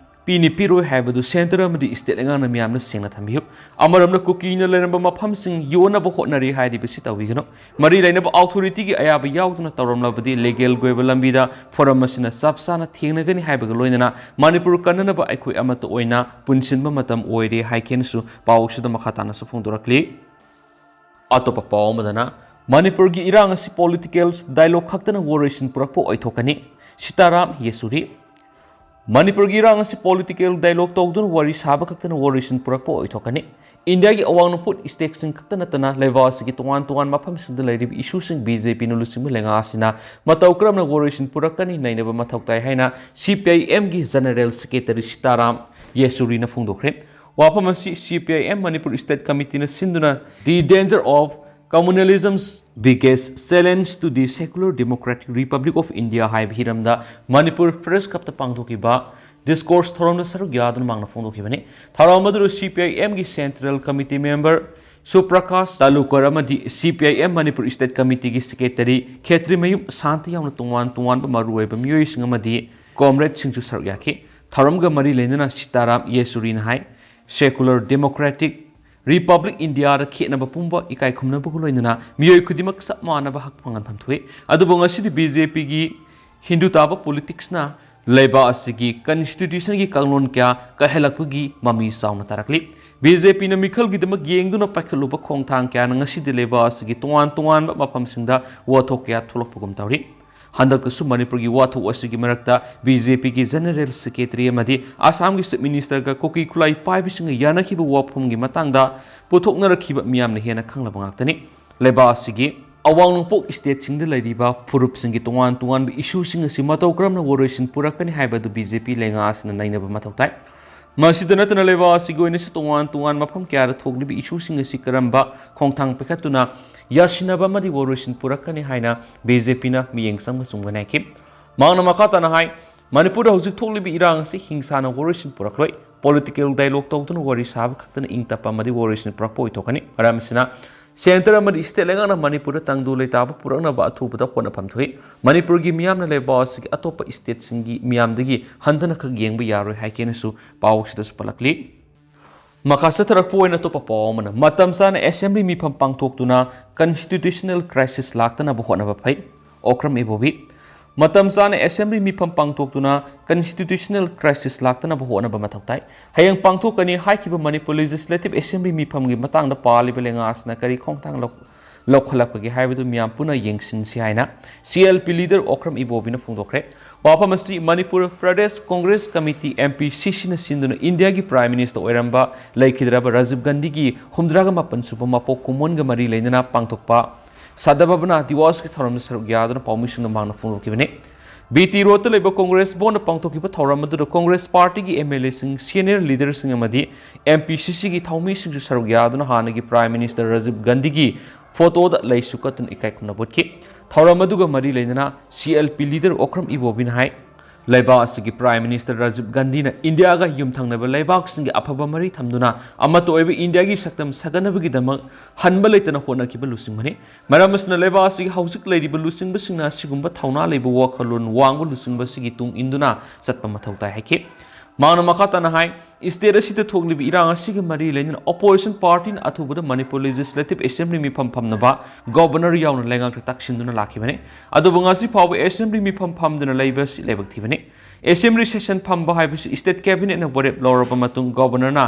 ꯄꯤꯅꯤ ꯄꯤꯔꯣꯏ ꯍꯥꯏꯕꯗꯨ centre ꯑꯃꯗꯤ state ꯂꯩꯉꯥꯛꯅ ꯃꯤꯌꯥꯝꯅ ꯁꯦꯡꯅ ꯊꯝꯕꯤꯌꯨ꯫ ꯑꯃꯔꯣꯝꯗ ꯀꯨꯀꯤꯅ ꯂꯩꯔꯝꯕ ꯃꯐꯝꯁꯤꯡ ꯌꯣꯟꯅꯕ ꯍꯣꯠꯅꯔꯤ ꯍꯥꯏꯔꯤꯕꯁꯤ ꯇꯧꯕꯤꯒꯅꯨ꯫ ꯃꯔꯤ ꯂꯩꯅꯕ authority ꯒꯤ ꯑꯌꯥꯕ ꯌꯥꯎꯗꯅ ꯇꯧꯔꯝꯂꯕꯗꯤ legal ꯒꯤ ꯑꯣꯏꯕ ꯂꯝꯕꯤꯗ forum ꯑꯁꯤꯅ ꯆꯞ ꯆꯥꯅ ꯊꯦꯡꯅꯒꯅꯤ ꯍꯥꯏꯕꯒ ꯂꯣꯏꯅꯅ ꯃꯅꯤꯄꯨꯔ ꯀꯟꯅꯅꯕ ꯑꯩꯈꯣꯏ ꯑꯃꯠꯇ ꯑꯣꯏꯅ ꯄꯨꯟꯁꯤꯟꯕ ꯃꯇꯝ ꯑꯣꯏꯔꯦ ꯍꯥꯏꯈꯤꯅꯁꯨ ꯄꯥꯎꯁꯤꯗ ꯃꯈꯥ ꯇꯥꯅꯁꯨ ꯐꯣꯡꯗꯣꯔꯛꯂꯤ꯫ ꯑꯇꯣꯞꯄ ꯄꯥꯎ ꯑꯃꯗꯅ, ꯃꯅꯤꯄꯨꯔꯒꯤ ꯏꯔꯥꯡ ꯑꯁꯤ political dialogue ꯈꯛꯇꯅ ꯋꯥꯔꯣꯏꯁꯤꯟ ꯄꯨꯔꯛꯄ ꯑꯣꯏꯊꯣꯛꯀꯅꯤ, ꯁꯤꯇꯥꯔꯥꯝ ꯌꯦꯆꯨꯔꯤ꯫ ꯃꯅꯤꯄꯨꯔꯒꯤ ꯏꯔꯥꯡ ꯑꯁꯤ political dialogue ꯇꯧꯗꯨꯅ ꯋꯥꯔꯤ ꯁꯥꯕ ꯈꯛꯇꯅ ꯋꯥꯔꯣꯏꯁꯤꯟ ꯄꯨꯔꯛꯄ ꯑꯣꯏꯊꯣꯛꯀꯅꯤ꯫ ꯏꯟꯗꯤꯌꯥꯒꯤ ꯑꯋꯥꯡ ꯅꯣꯡꯄꯣꯛ state ꯁꯤꯡ ꯈꯛꯇ ꯅꯠꯇꯅ ꯂꯩꯕꯥꯛ ꯑꯁꯤꯒꯤ ꯇꯣꯉꯥꯟ ꯇꯣꯉꯥꯟꯕ ꯃꯐꯝꯁꯤꯡꯗ ꯂꯩꯔꯤꯕ issue ꯁꯤꯡ B J P ꯅ ꯂꯨꯆꯤꯡꯕ ꯂꯩꯉꯥꯛ ꯑꯁꯤꯅ ꯃꯇꯧ ꯀꯔꯝꯅ ꯋꯥꯔꯣꯏꯁꯤꯟ ꯄꯨꯔꯛꯀꯅꯤ ꯅꯩꯅꯕ ꯃꯊꯧ ꯇꯥꯏ ꯍꯥꯏꯅ C P I M ꯒꯤ General Secretary ꯁꯤꯇꯥꯔꯥꯝ ꯌꯦꯆꯨꯔꯤꯅ ꯐꯣꯡꯗꯣꯛꯈ꯭ꯔꯦ꯫ ꯋꯥꯐꯝ ꯑꯁꯤ C P I M Manipur state committee ꯅ ꯁꯤꯟꯗꯨꯅ The Danger of Communalism's Biggest Challenge to the Secular Democratic Republic of India ꯍꯥꯏꯕ ꯍꯤꯔꯝꯗ ꯃꯅꯤꯄꯨꯔ Press Club ꯇ ꯄꯥꯡꯊꯣꯛꯈꯤꯕ discourse ꯊꯧꯔꯝꯗ ꯁꯔꯨꯛ ꯌꯥꯗꯨꯅ ꯃꯍꯥꯛꯅ ꯐꯣꯡꯗꯣꯛꯈꯤꯕꯅꯤ꯫ ꯊꯧꯔꯝ ꯑꯗꯨꯗ C P I M ꯒꯤ Central Committee member ꯁꯨꯄ꯭ꯔꯀꯥꯁ ꯇꯥꯂꯨꯀꯔ ꯑꯃꯗꯤ C P I M Manipur state committee ꯒꯤ secretary ꯈꯦꯇ꯭ꯔꯤꯃꯌꯨꯝ ꯁꯥꯟꯇ ꯌꯥꯎꯅ ꯇꯣꯉꯥꯟ ꯇꯣꯉꯥꯟꯕ ꯃꯔꯨꯑꯣꯏꯕ ꯃꯤꯑꯣꯏꯁꯤꯡ ꯑꯃꯗꯤ comrade ꯁꯤꯡꯁꯨ ꯁꯔꯨꯛ ꯌꯥꯈꯤ꯫ ꯊꯧꯔꯝꯒ ꯃꯔꯤ ꯂꯩꯅꯅ ꯁꯤꯇꯥꯔꯥꯝ ꯌꯦꯆꯨꯔꯤꯅ ꯍꯥꯏ, Secular Democratic Republic India ꯗ ꯈꯦꯠꯅꯕ ꯄꯨꯝꯕ ꯏꯀꯥꯏ ꯈꯨꯝꯅꯕꯒ ꯂꯣꯏꯅꯅ ꯃꯤꯑꯣꯏ ꯈꯨꯗꯤꯡꯃꯛ ꯆꯞ ꯃꯥꯟꯅꯕ ꯍꯛ ꯐꯪꯍꯟꯐꯝ ꯊꯣꯛꯏ꯫ ꯑꯗꯨꯕꯨ ꯉꯁꯤꯗꯤ B J P ꯒꯤ ꯍꯤꯟꯗꯨ ꯇꯥꯕ politics ꯅ ꯂꯩꯕꯥꯛ ꯑꯁꯤꯒꯤ ꯀꯟꯁꯇꯤꯇ꯭ꯌꯨꯁꯟꯒꯤ ꯀꯥꯡꯂꯣꯟ ꯀꯌꯥ ꯀꯥꯏꯍꯜꯂꯛꯄꯒꯤ ꯃꯃꯤ ꯆꯥꯎꯅ ꯇꯥꯔꯛꯂꯤ꯫ ꯕꯤ ꯖꯦ ꯄꯤꯅ ꯃꯤꯈꯜꯒꯤꯗꯃꯛ ꯌꯦꯡꯗꯨꯅ ꯄꯥꯏꯈꯠꯂꯨꯕ ꯈꯣꯡꯊꯥꯡ ꯀꯌꯥꯅ ꯉꯁꯤꯗꯤ ꯂꯩꯕꯥꯛ ꯑꯁꯤꯒꯤ ꯇꯣꯉꯥꯟ ꯇꯣꯉꯥꯟꯕ ꯃꯐꯝꯁꯤꯡꯗ ꯋꯥꯊꯣꯛ ꯀꯌꯥ ꯊꯣꯛꯂꯛꯄꯒꯨꯝ ꯇꯧꯔꯤ꯫ ꯍꯟꯗꯛꯇꯁꯨ ꯃꯅꯤꯄꯨꯔꯒꯤ ꯋꯥꯊꯣꯛ ꯑꯁꯤꯒꯤ ꯃꯔꯛꯇ ꯕꯤ ꯖꯦ ꯄꯤꯒꯤ ꯖꯦꯅꯔꯦꯜ ꯁꯦꯀ꯭ꯔꯦꯇꯔꯤ ꯑꯃꯗꯤ ꯑꯁꯥꯝꯒꯤ ꯆꯤꯐ ꯃꯤꯅꯤꯁꯇꯔꯒ ꯀꯨꯀꯤ ꯈꯨꯠꯂꯥꯏ ꯄꯥꯏꯕꯁꯤꯡꯒ ꯌꯥꯅꯈꯤꯕ ꯋꯥꯐꯝꯒꯤ ꯃꯇꯥꯡꯗ ꯄꯨꯊꯣꯛꯅꯔꯛꯈꯤꯕ ꯃꯤꯌꯥꯝꯅ ꯍꯦꯟꯅ ꯈꯪꯂꯕ ꯉꯥꯛꯇꯅꯤ꯫ ꯂꯩꯕꯥꯛ ꯑꯁꯤꯒꯤ ꯑꯋꯥꯡ ꯅꯣꯡꯄꯣꯛ ꯁ꯭ꯇꯦꯠꯁꯤꯡꯗ ꯂꯩꯔꯤꯕ ꯐꯨꯔꯨꯞꯁꯤꯡꯒꯤ ꯇꯣꯉꯥꯟ ꯇꯣꯉꯥꯟꯕ ꯏꯁꯨꯁꯤꯡ ꯑꯁꯤ ꯃꯇꯧ ꯀꯔꯝꯅ ꯋꯥꯔꯣꯏꯁꯤꯟ ꯄꯨꯔꯛꯀꯅꯤ ꯍꯥꯏꯕꯗꯨ ꯕꯤ ꯖꯦ ꯄꯤ ꯂꯩꯉꯥꯛ ꯑꯁꯤꯅ ꯅꯩꯅꯕ ꯃꯊꯧ ꯇꯥꯏ꯫ ꯃꯁꯤꯗ ꯅꯠꯇꯅ ꯂꯩꯕꯥꯛ ꯑꯁꯤꯒꯤ ꯑꯣꯏꯅꯁꯨ ꯇꯣꯉꯥꯟ ꯇꯣꯉꯥꯟꯕ ꯃꯐꯝ ꯀꯌꯥꯗ ꯊꯣꯛꯂꯤꯕ ꯏꯁꯨꯁꯤꯡ ꯑꯁꯤ ꯀꯔꯝꯕ ꯈꯣꯡꯊꯥꯡ ꯄꯥꯏꯈꯠꯇꯨꯅ ꯌꯥꯁꯤꯟꯅꯕ ꯑꯃꯗꯤ ꯋꯥꯔꯣꯏꯁꯤꯟ ꯄꯨꯔꯛꯀꯅꯤ ꯍꯥꯏꯅ ꯕꯤ ꯖꯦ ꯄꯤꯅ ꯃꯤꯠꯌꯦꯡ ꯆꯪꯕ ꯆꯨꯝꯒꯅꯤ ꯍꯥꯏꯈꯤ꯫ ꯃꯍꯥꯛꯅ ꯃꯈꯥ ꯇꯥꯅ ꯍꯥꯏ, ꯃꯅꯤꯄꯨꯔꯗ ꯍꯧꯖꯤꯛ ꯊꯣꯛꯂꯤꯕ ꯏꯔꯥꯡ ꯑꯁꯤ ꯍꯤꯡꯁꯥꯅ ꯋꯥꯔꯣꯏꯁꯤꯟ ꯄꯨꯔꯛꯂꯣꯏ꯫ ꯄꯣꯂꯤꯇꯤꯀꯦꯜ ꯗꯥꯏꯂꯣꯒ ꯇꯧꯗꯨꯅ ꯋꯥꯔꯤ ꯁꯥꯕ ꯈꯛꯇꯅ ꯏꯪ ꯇꯞꯄ ꯑꯃꯗꯤ ꯋꯥꯔꯣꯏꯁꯤꯟ ꯄꯨꯔꯛꯄ ꯑꯣꯏꯊꯣꯛꯀꯅꯤ꯫ ꯃꯔꯝ ꯑꯁꯤꯅ ꯁꯦꯟꯇꯔ ꯑꯃꯗꯤ ꯁ꯭ꯇꯦꯠ ꯂꯩꯉꯥꯛꯅ ꯃꯅꯤꯄꯨꯔꯗ ꯇꯪꯗꯨ ꯂꯩꯇꯥꯕ ꯄꯨꯔꯛꯅꯕ ꯑꯊꯨꯕꯗ ꯍꯣꯠꯅꯐꯝ ꯊꯣꯛꯏ꯫ ꯃꯅꯤꯄꯨꯔꯒꯤ ꯃꯤꯌꯥꯝꯅ ꯂꯩꯕꯥꯛ ꯑꯁꯤꯒꯤ ꯑꯇꯣꯞꯄ ꯁ꯭ꯇꯦꯠꯁꯤꯡꯒꯤ ꯃꯤꯌꯥꯝꯗꯒꯤ ꯍꯟꯊꯅ ꯈꯛ ꯌꯦꯡꯕ ꯌꯥꯔꯣꯏ ꯍꯥꯏꯈꯤ ꯍꯥꯏꯅꯁꯨ ꯄꯥꯎ ꯑꯁꯤꯗꯁꯨ ꯄꯜꯂꯛꯂꯤ꯫ ꯃꯈꯥ ꯆꯠꯊꯔꯛꯄ ꯑꯣꯏꯅ ꯑꯇꯣꯞꯄ ꯄꯥꯎ ꯑꯃꯅ, ꯃꯇꯝ ꯆꯥꯅ ꯑꯦꯁꯦꯝꯕ꯭ꯂꯤ ꯃꯤꯐꯝ ꯄꯥꯡꯊꯣꯛꯇꯨꯅ ꯀꯟꯁꯇꯤꯇ꯭ꯌꯨꯁꯅꯦꯜ ꯀ꯭ꯔꯥꯏꯁꯤꯁ ꯂꯥꯛꯇꯅꯕ ꯍꯣꯠꯅꯕ ꯐꯩ, ꯑꯣꯀ꯭ꯔꯝ ꯏꯕꯣꯕꯤ꯫ ꯃꯇꯝ ꯆꯥꯅ ꯑꯦꯁꯦꯝꯕ꯭ꯂꯤ ꯃꯤꯐꯝ ꯄꯥꯡꯊꯣꯛꯇꯨꯅ ꯀꯟꯁꯇꯤꯇ꯭ꯌꯨꯁꯅꯦꯜ ꯀ꯭ꯔꯥꯏꯁꯤꯁ ꯂꯥꯛꯇꯅꯕ ꯍꯣꯠꯅꯕ ꯃꯊꯧ ꯇꯥꯏ꯫ ꯍꯌꯦꯡ ꯄꯥꯡꯊꯣꯛꯀꯅꯤ ꯍꯥꯏꯈꯤꯕ ꯃꯅꯤꯄꯨꯔ ꯂꯦꯖꯤꯁꯂꯦꯇꯤꯚ ꯑꯦꯁꯦꯝꯕ꯭ꯂꯤ ꯃꯤꯐꯝꯒꯤ ꯃꯇꯥꯡꯗ ꯄꯥꯜꯂꯤꯕ ꯂꯩꯉꯥꯛ ꯑꯁꯤꯅ ꯀꯔꯤ ꯈꯣꯡꯊꯥꯡ ꯂꯧ-, ꯂꯧꯈꯠꯂꯛꯄꯒꯦ ꯍꯥꯏꯕꯗꯨ ꯃꯤꯌꯥꯝ ꯄꯨꯟꯅ ꯌꯦꯡꯁꯤꯟꯁꯤ ꯍꯥꯏꯅ C L P leader Okram ꯏꯕꯣꯕꯤꯅ ꯐꯣꯡꯗꯣꯛꯈ꯭ꯔꯦ꯫ ꯋꯥꯐꯝ ꯑꯁꯤ Manipur Pradesh Congress committee, M P C ꯁꯤꯅ ꯁꯤꯟꯗꯨꯅ ꯏꯟꯗꯤꯌꯥꯒꯤ ꯄ꯭ꯔꯥꯏꯝ ꯃꯤꯅꯤꯁꯇꯔ ꯑꯣꯏꯔꯝꯕ ꯂꯩꯈꯤꯗ꯭ꯔꯕ ꯔꯥꯖꯤꯕ ꯒꯥꯟꯙꯤꯒꯤ ꯍꯨꯝꯗ꯭ꯔꯥꯒ ꯃꯥꯄꯟ ꯁꯨꯕ ꯃꯄꯣꯛ ꯀꯨꯝꯑꯣꯟꯒ ꯃꯔꯤ ꯂꯩꯅꯅ ꯄꯥꯡꯊꯣꯛꯄ ꯁꯗꯚꯥꯕꯅꯥ ꯗꯤꯋꯥꯁꯀꯤ ꯊꯧꯔꯝꯗ ꯁꯔꯨꯛ ꯌꯥꯗꯨꯅ ꯄꯥꯎꯃꯤꯁꯤꯡꯗ ꯃꯍꯥꯛꯅ ꯐꯣꯡꯗꯣꯛꯈꯤꯕꯅꯤ꯫ ꯕꯤ ꯇꯤ ꯔꯣꯗꯇ ꯂꯩꯕ ꯀꯣꯡꯒ꯭ꯔꯦꯁ ꯚꯕꯟꯗ ꯄꯥꯡꯊꯣꯛꯈꯤꯕ ꯊꯧꯔꯝ ꯑꯗꯨꯗ ꯀꯣꯡꯒ꯭ꯔꯦꯁ ꯄꯥꯔꯇꯤꯒꯤ ꯑꯦꯝ ꯑꯦꯜ ꯑꯦꯁꯤꯡ, ꯁꯤꯅꯤꯌꯔ ꯂꯤꯗꯔꯁꯤꯡ ꯑꯃꯗꯤ ꯑꯦꯝ ꯄꯤ ꯁꯤ ꯁꯤꯒꯤ ꯊꯧꯃꯤꯁꯤꯡꯁꯨ ꯁꯔꯨꯛ ꯌꯥꯗꯨꯅ ꯍꯥꯟꯅꯒꯤ ꯄ꯭ꯔꯥꯏꯝ ꯃꯤꯅꯤꯁꯇꯔ ꯔꯥꯖꯤꯕ ꯒꯥꯟꯙꯤꯒꯤ ꯐꯣꯇꯣꯗ ꯂꯩꯁꯨ ꯀꯠꯇꯨꯅ ꯏꯀꯥꯏ ꯈꯨꯝꯅꯕ ꯎꯠꯈꯤ꯫ ꯊꯧꯔꯝ ꯑꯗꯨꯒ ꯃꯔꯤ ꯂꯩꯅꯅ C L P leader Okram ꯏꯕꯣꯕꯤꯅ ꯍꯥꯏ, ꯂꯩꯕꯥꯛ ꯑꯁꯤꯒꯤ ꯄ꯭ꯔꯥꯏꯝ ꯃꯤꯅꯤꯁꯇꯔ ꯔꯥꯖꯤꯕ ꯒꯥꯟꯙꯤꯅ ꯏꯟꯗꯤꯌꯥꯒ ꯌꯨꯝꯊꯪꯅꯕ ꯂꯩꯕꯥꯛꯁꯤꯡꯒꯤ ꯑꯐꯕ ꯃꯔꯤ ꯊꯝꯗꯨꯅ ꯑꯃꯠꯇ ꯑꯣꯏꯕ ꯏꯟꯗꯤꯌꯥꯒꯤ ꯁꯛꯇꯝ ꯁꯥꯒꯠꯅꯕꯒꯤꯗꯃꯛ ꯍꯟꯕ ꯂꯩꯇꯅ ꯍꯣꯠꯅꯈꯤꯕ ꯂꯨꯆꯤꯡꯕꯅꯤ꯫ ꯃꯔꯝ ꯑꯁꯤꯅ ꯂꯩꯕꯥꯛ ꯑꯁꯤꯒꯤ ꯍꯧꯖꯤꯛ ꯂꯩꯔꯤꯕ ꯂꯨꯆꯤꯡꯕꯁꯤꯡꯅ ꯑꯁꯤꯒꯨꯝꯕ ꯊꯧꯅꯥ ꯂꯩꯕ ꯋꯥꯈꯜꯂꯣꯟ ꯋꯥꯡꯕ ꯂꯨꯆꯤꯡꯕꯁꯤꯒꯤ ꯇꯨꯡ ꯏꯟꯗꯨꯅ ꯆꯠꯄ ꯃꯊꯧ ꯇꯥꯏ ꯍꯥꯏꯈꯤ꯫ ꯃꯍꯥꯛꯅ ꯃꯈꯥ ꯇꯥꯅ ꯍꯥꯏ, State ꯑꯁꯤꯗ ꯊꯣꯛꯂꯤꯕ ꯏꯔꯥꯡ ꯑꯁꯤꯒ ꯃꯔꯤ ꯂꯩꯅꯅ opposition partyꯅ ꯑꯊꯨꯕꯗ ꯃꯅꯤꯄꯨꯔ Legislative Assembly ꯃꯤꯐꯝ ꯐꯝꯅꯕ Governor ꯌꯥꯎꯅ ꯂꯩꯉꯥꯛꯇ ꯇꯛꯁꯤꯟꯗꯨꯅ ꯂꯥꯛꯈꯤꯕꯅꯤ꯫ ꯑꯗꯨꯕꯨ ꯉꯁꯤ ꯐꯥꯎꯕ Assembly ꯃꯤꯐꯝ ꯐꯝꯗꯨꯅ ꯂꯩꯕ ꯑꯁꯤ ꯂꯥꯏꯕꯛ ꯊꯤꯕꯅꯤ꯫ Assembly session ꯐꯝꯕ ꯍꯥꯏꯕꯁꯤ State Cabinetꯅ ꯋꯥꯔꯦꯞ ꯂꯧꯔꯕ ꯃꯇꯨꯡ Governorꯅ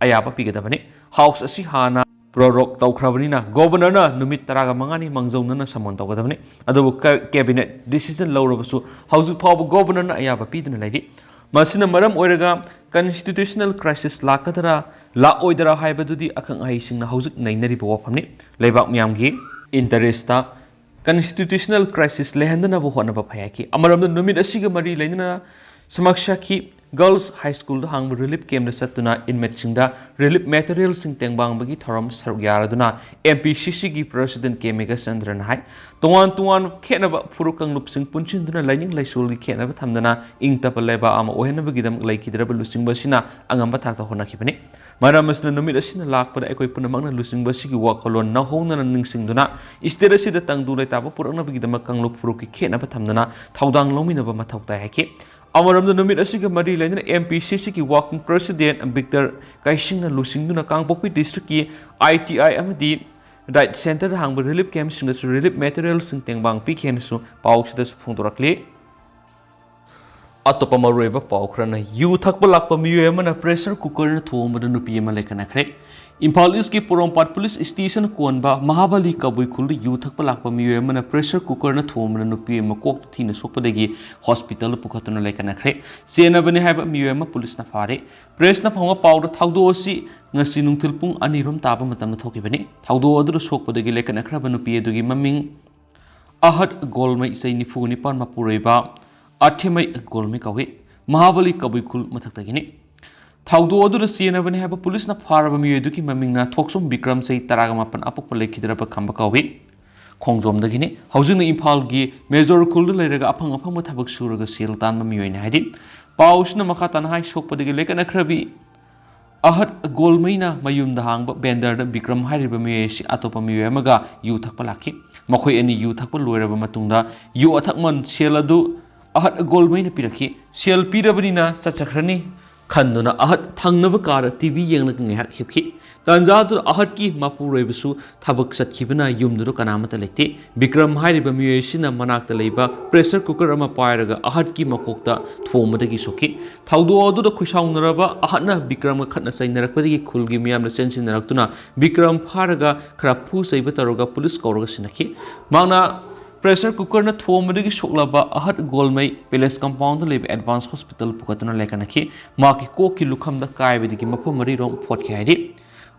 ꯑꯌꯥꯕ ꯄꯤꯒꯗꯕꯅꯤ꯫ House ꯑꯁꯤ ꯍꯥꯟꯅ prorogue ꯇꯧꯈ꯭ꯔꯕꯅꯤꯅ Governorꯅ ꯅꯨꯃꯤꯠ ꯇꯔꯥꯒ ꯃꯉꯥꯅꯤ ꯃꯥꯡꯖꯧꯅꯅ summon ꯇꯧꯒꯗꯕꯅꯤ꯫ ꯑꯗꯨꯕꯨ ꯀ-, Cabinet decision ꯂꯧꯔꯕꯁꯨ ꯍꯧꯖꯤꯛ ꯐꯥꯎꯕ Governorꯅ ꯑꯌꯥꯕ ꯄꯤꯗꯨꯅ ꯂꯩꯔꯤ꯫ ꯃꯁꯤꯅ ꯃꯔꯝ ꯑꯣꯏꯔꯒ constitutional crisis ꯂꯥꯛꯀꯗ꯭ꯔꯥ, ꯂꯥꯛꯑꯣꯏꯗ꯭ꯔꯥ ꯍꯥꯏꯕꯗꯨꯗꯤ ꯑꯈꯪ ꯑꯍꯩꯁꯤꯡꯅ ꯍꯧꯖꯤꯛ ꯅꯩꯅꯔꯤꯕ ꯋꯥꯐꯝꯅꯤ꯫ ꯂꯩꯕꯥꯛ ꯃꯤꯌꯥꯝꯒꯤ interestꯇ constitutional crisis ꯂꯩꯍꯟꯗꯅꯕ ꯍꯣꯠꯅꯕ ꯐꯩ ꯍꯥꯏꯈꯤ꯫ ꯑꯃꯔꯣꯝꯗ ꯅꯨꯃꯤꯠ ꯑꯁꯤꯒ ꯃꯔꯤ ꯂꯩꯅꯅ ꯁꯃꯛꯁꯥꯈꯤ Girls High Schoolꯗ ꯍꯥꯡꯕ relief campꯇ ꯆꯠꯇꯨꯅ inmateꯁꯤꯡꯗ relief materialꯁꯤꯡ ꯇꯦꯡꯕꯥꯡꯕꯒꯤ ꯊꯧꯔꯝ ꯁꯔꯨꯛ ꯌꯥꯔꯗꯨꯅ MPCCꯒꯤ President ꯀꯦ ꯃꯦꯘꯆꯟꯗ꯭ꯔꯅ ꯍꯥꯏ, ꯇꯣꯉꯥꯟ ꯇꯣꯉꯥꯟꯕ ꯈꯦꯠꯅꯕ ꯐꯨꯔꯨꯞ ꯀꯥꯡꯂꯨꯞꯁꯤꯡ ꯄꯨꯟꯁꯤꯟꯗꯨꯅ ꯂꯥꯏꯅꯤꯡ ꯂꯥꯏꯁꯣꯜꯒꯤ ꯈꯦꯠꯅꯕ ꯊꯝꯗꯅ ꯏꯪ ꯇꯞꯄ ꯂꯩꯕꯥꯛ ꯑꯃ ꯑꯣꯏꯍꯟꯅꯕꯒꯤꯗꯃꯛ ꯂꯩꯈꯤꯗ꯭ꯔꯕ ꯂꯨꯆꯤꯡꯕ ꯑꯁꯤꯅ ꯑꯉꯝꯕ ꯊꯥꯛꯇ ꯍꯣꯠꯅꯈꯤꯕꯅꯤ꯫ ꯃꯔꯝ ꯑꯁꯤꯅ ꯅꯨꯃꯤꯠ ꯑꯁꯤꯅ ꯂꯥꯛꯄꯗ ꯑꯩꯈꯣꯏ ꯄꯨꯝꯅꯃꯛꯅ ꯂꯨꯆꯤꯡꯕ ꯑꯁꯤꯒꯤ ꯋꯥꯈꯜꯂꯣꯟ ꯅꯧꯍꯧꯅꯅ ꯅꯤꯡꯁꯤꯡꯗꯨꯅ state ꯑꯁꯤꯗ ꯇꯪꯗꯨ ꯂꯩꯇꯥꯕ ꯄꯨꯔꯛꯅꯕꯒꯤꯗꯃꯛ ꯀꯥꯡꯂꯨꯞ ꯐꯨꯔꯨꯞꯀꯤ ꯈꯦꯠꯅꯕ ꯊꯝꯗꯅ ꯊꯧꯗꯥꯡ ꯂꯧꯃꯤꯟꯅꯕ ꯃꯊꯧ ꯇꯥꯏ ꯍꯥꯏꯈꯤ꯫ ꯑꯃꯔꯣꯝꯗ ꯅꯨꯃꯤꯠ ꯑꯁꯤꯒ ꯃꯔꯤ ꯂꯩꯅꯅ MPCCꯒꯤ working president ꯕꯤꯛꯇꯔ ꯀꯩꯁꯤꯡꯅ ꯂꯨꯆꯤꯡꯗꯨꯅ ꯀꯥꯡꯄꯣꯛꯄꯤ districtꯀꯤ ITI ꯑꯃꯗꯤ Diet Centreꯗ ꯍꯥꯡꯕ relief campꯁꯤꯡꯗꯁꯨ relief materialꯁꯤꯡ ꯇꯦꯡꯕꯥꯡ ꯄꯤꯈꯤ ꯍꯥꯏꯅꯁꯨ ꯄꯥꯎꯁꯤꯗꯁꯨ ꯐꯣꯡꯗꯣꯔꯛꯂꯤ꯫ ꯑꯇꯣꯞꯄ ꯃꯔꯨꯑꯣꯏꯕ ꯄꯥꯎ ꯈꯔꯅ ꯌꯨ ꯊꯛꯄ ꯂꯥꯛꯄ ꯃꯤꯑꯣꯏ ꯑꯃꯅ pressure cookerꯅ ꯊꯣꯡꯕꯗ ꯅꯨꯄꯤ ꯑꯃ ꯂꯩꯈꯠꯅꯈ꯭ꯔꯦ꯫ ꯏꯝꯐꯥꯜ Eastꯀꯤ ꯄꯣꯔꯣꯝꯄꯥꯠ police station ꯀꯣꯟꯕ ꯃꯍꯥꯕꯂꯤ ꯀꯕꯨꯏ ꯈꯨꯜꯗ ꯌꯨ ꯊꯛꯄ ꯂꯥꯛꯄ ꯃꯤꯑꯣꯏ ꯑꯃꯅ pressure cookerꯅ ꯊꯣꯡꯕꯗ ꯅꯨꯄꯤ ꯑꯃ ꯀꯣꯛꯇ ꯊꯤꯅ ꯁꯣꯛꯄꯗꯒꯤ hospitalꯗ ꯄꯨꯈꯠꯇꯨꯅ ꯂꯩꯈꯠꯅꯈ꯭ꯔꯦ꯫ ꯆꯦꯟꯅꯕꯅꯤ ꯍꯥꯏꯕ ꯃꯤꯑꯣꯏ ꯑꯃ policeꯅ ꯐꯥꯔꯦ꯫ Pressꯅ ꯐꯪꯕ ꯄꯥꯎꯗ ꯊꯧꯗꯣꯛ ꯑꯁꯤ ꯉꯁꯤ ꯅꯨꯡꯊꯤꯜ ꯄꯨꯡ ꯑꯅꯤ ꯔꯣꯝ ꯇꯥꯕ ꯃꯇꯝꯗ ꯊꯣꯛꯈꯤꯕꯅꯤ꯫ ꯊꯧꯗꯣꯛ ꯑꯗꯨꯗ ꯁꯣꯛꯄꯗꯒꯤ ꯂꯩꯈꯠꯅꯈ꯭ꯔꯕ ꯅꯨꯄꯤ ꯑꯗꯨꯒꯤ ꯃꯃꯤꯡ ꯑꯍꯠ ꯒꯣꯜꯃꯩ, ꯆꯍꯤ ꯅꯤꯐꯨ ꯅꯤꯄꯥꯟ, ꯃꯄꯨꯔꯣꯏꯕ ꯑꯊꯦꯃꯩ ꯒꯣꯜꯃꯩ ꯀꯧꯏ꯫ ꯃꯍꯥꯕꯂꯤ ꯀꯕꯨꯏ ꯈꯨꯜ ꯃꯊꯛꯇꯒꯤꯅꯤ꯫ ꯊꯧꯗꯣꯛ ꯑꯗꯨꯗ ꯆꯦꯟꯅꯕꯅꯤ ꯍꯥꯏꯕ policeꯅ ꯐꯥꯔꯕ ꯃꯤꯑꯣꯏ ꯑꯗꯨꯒꯤ ꯃꯃꯤꯡꯅ ꯊꯣꯛꯆꯣꯝ ꯕꯤꯀ꯭ꯔꯝ, ꯆꯍꯤ ꯇꯔꯥꯒ ꯃꯥꯄꯟ, ꯑꯄꯣꯛꯄ ꯂꯩꯈꯤꯗ꯭ꯔꯕ ꯈꯝꯕ ꯀꯧꯏ꯫ ꯈꯣꯡꯖꯣꯝꯗꯒꯤꯅꯤ꯫ ꯍꯧꯖꯤꯛꯅ ꯏꯝꯐꯥꯜꯒꯤ ꯃꯦꯖꯣꯔ ꯈꯨꯜꯗ ꯂꯩꯔꯒ ꯑꯐꯪ ꯑꯐꯪꯕ ꯊꯕꯛ ꯁꯨꯔꯒ ꯁꯦꯜ ꯇꯥꯟꯕ ꯃꯤꯑꯣꯏꯅꯤ ꯍꯥꯏꯔꯤ꯫ ꯄꯥꯎꯁꯤꯅ ꯃꯈꯥ ꯇꯥꯅ ꯍꯥꯏ, ꯁꯣꯛꯄꯗꯒꯤ ꯂꯩꯈꯠꯅꯈ꯭ꯔꯕꯤ ꯑꯍꯠ ꯒꯣꯜꯃꯩꯅ ꯃꯌꯨꯝꯗ ꯍꯥꯡꯕ vendorꯗ ꯕꯤꯀ꯭ꯔꯝ ꯍꯥꯏꯔꯤꯕ ꯃꯤꯑꯣꯏ ꯑꯁꯤ ꯑꯇꯣꯞꯄ ꯃꯤꯑꯣꯏ ꯑꯃꯒ ꯌꯨ ꯊꯛꯄ ꯂꯥꯛꯈꯤ꯫ ꯃꯈꯣꯏ ꯑꯅꯤ ꯌꯨ ꯊꯛꯄ ꯂꯣꯏꯔꯕ ꯃꯇꯨꯡꯗ ꯌꯨ ꯑꯊꯛꯃꯟ ꯁꯦꯜ ꯑꯗꯨ ꯑꯍꯠ ꯒꯣꯜꯃꯩꯅ ꯄꯤꯔꯛꯈꯤ꯫ ꯁꯦꯜ ꯄꯤꯔꯕꯅꯤꯅ ꯆꯠꯆꯈ꯭ꯔꯅꯤ꯫ ꯈꯟꯗꯨꯅ ꯑꯍꯠ ꯊꯪꯅꯕ ꯀꯥꯗ ꯇꯤ ꯚꯤ ꯌꯦꯡꯂꯒ ꯉꯥꯏꯍꯥꯛ ꯍꯤꯞꯈꯤ꯫ ꯇꯥꯟꯖꯥꯗꯨꯗ ꯑꯍꯠꯀꯤ ꯃꯄꯨꯔꯣꯏꯕꯁꯨ ꯊꯕꯛ ꯆꯠꯈꯤꯕꯅ ꯌꯨꯝꯗꯨꯗ ꯀꯅꯥꯃꯠꯇ ꯂꯩꯇꯦ꯫ ꯕꯤꯀ꯭ꯔꯝ ꯍꯥꯏꯔꯤꯕ ꯃꯤꯑꯣꯏ ꯑꯁꯤꯅ ꯃꯅꯥꯛꯇ ꯂꯩꯕ pressure cooker ꯑꯃ ꯄꯥꯏꯔꯒ ꯑꯍꯠꯀꯤ ꯃꯀꯣꯛꯇ ꯊꯣꯝꯕꯗꯒꯤ ꯁꯣꯛꯈꯤ꯫ ꯊꯧꯗꯣꯛ ꯑꯗꯨꯗ ꯈꯣꯏꯁꯥꯎꯅꯔꯕ ꯑꯍꯠꯅ ꯕꯤꯀ꯭ꯔꯝꯒ ꯈꯠꯅ ꯆꯩꯅꯔꯛꯄꯗꯒꯤ ꯈꯨꯜꯒꯤ ꯃꯤꯌꯥꯝꯅ ꯆꯦꯟꯁꯤꯟꯅꯔꯛꯇꯨꯅ ꯕꯤꯀ꯭ꯔꯝ ꯐꯥꯔꯒ ꯈꯔ ꯐꯨ ꯆꯩꯕ ꯇꯧꯔꯒ ꯄꯨꯂꯤꯁ ꯀꯧꯔꯒ ꯁꯤꯟꯅꯈꯤ꯫ ꯃꯍꯥꯛꯅ pressure cookerꯅ ꯊꯣꯝꯕꯗꯒꯤ ꯁꯣꯛꯂꯕ ꯑꯍꯠ ꯒꯣꯜꯃꯩ palace compoundꯗ ꯂꯩꯕ advance hospital ꯄꯨꯈꯠꯇꯨꯅ ꯂꯥꯏꯀꯠꯅꯈꯤ꯫ ꯃꯍꯥꯛꯀꯤ ꯀꯣꯛꯀꯤ ꯂꯨꯈꯝꯗ ꯀꯥꯏꯕꯗꯒꯤ ꯃꯐꯝ ꯃꯔꯤꯔꯣꯝ ꯐꯣꯠꯈꯤ ꯍꯥꯏꯔꯤ꯫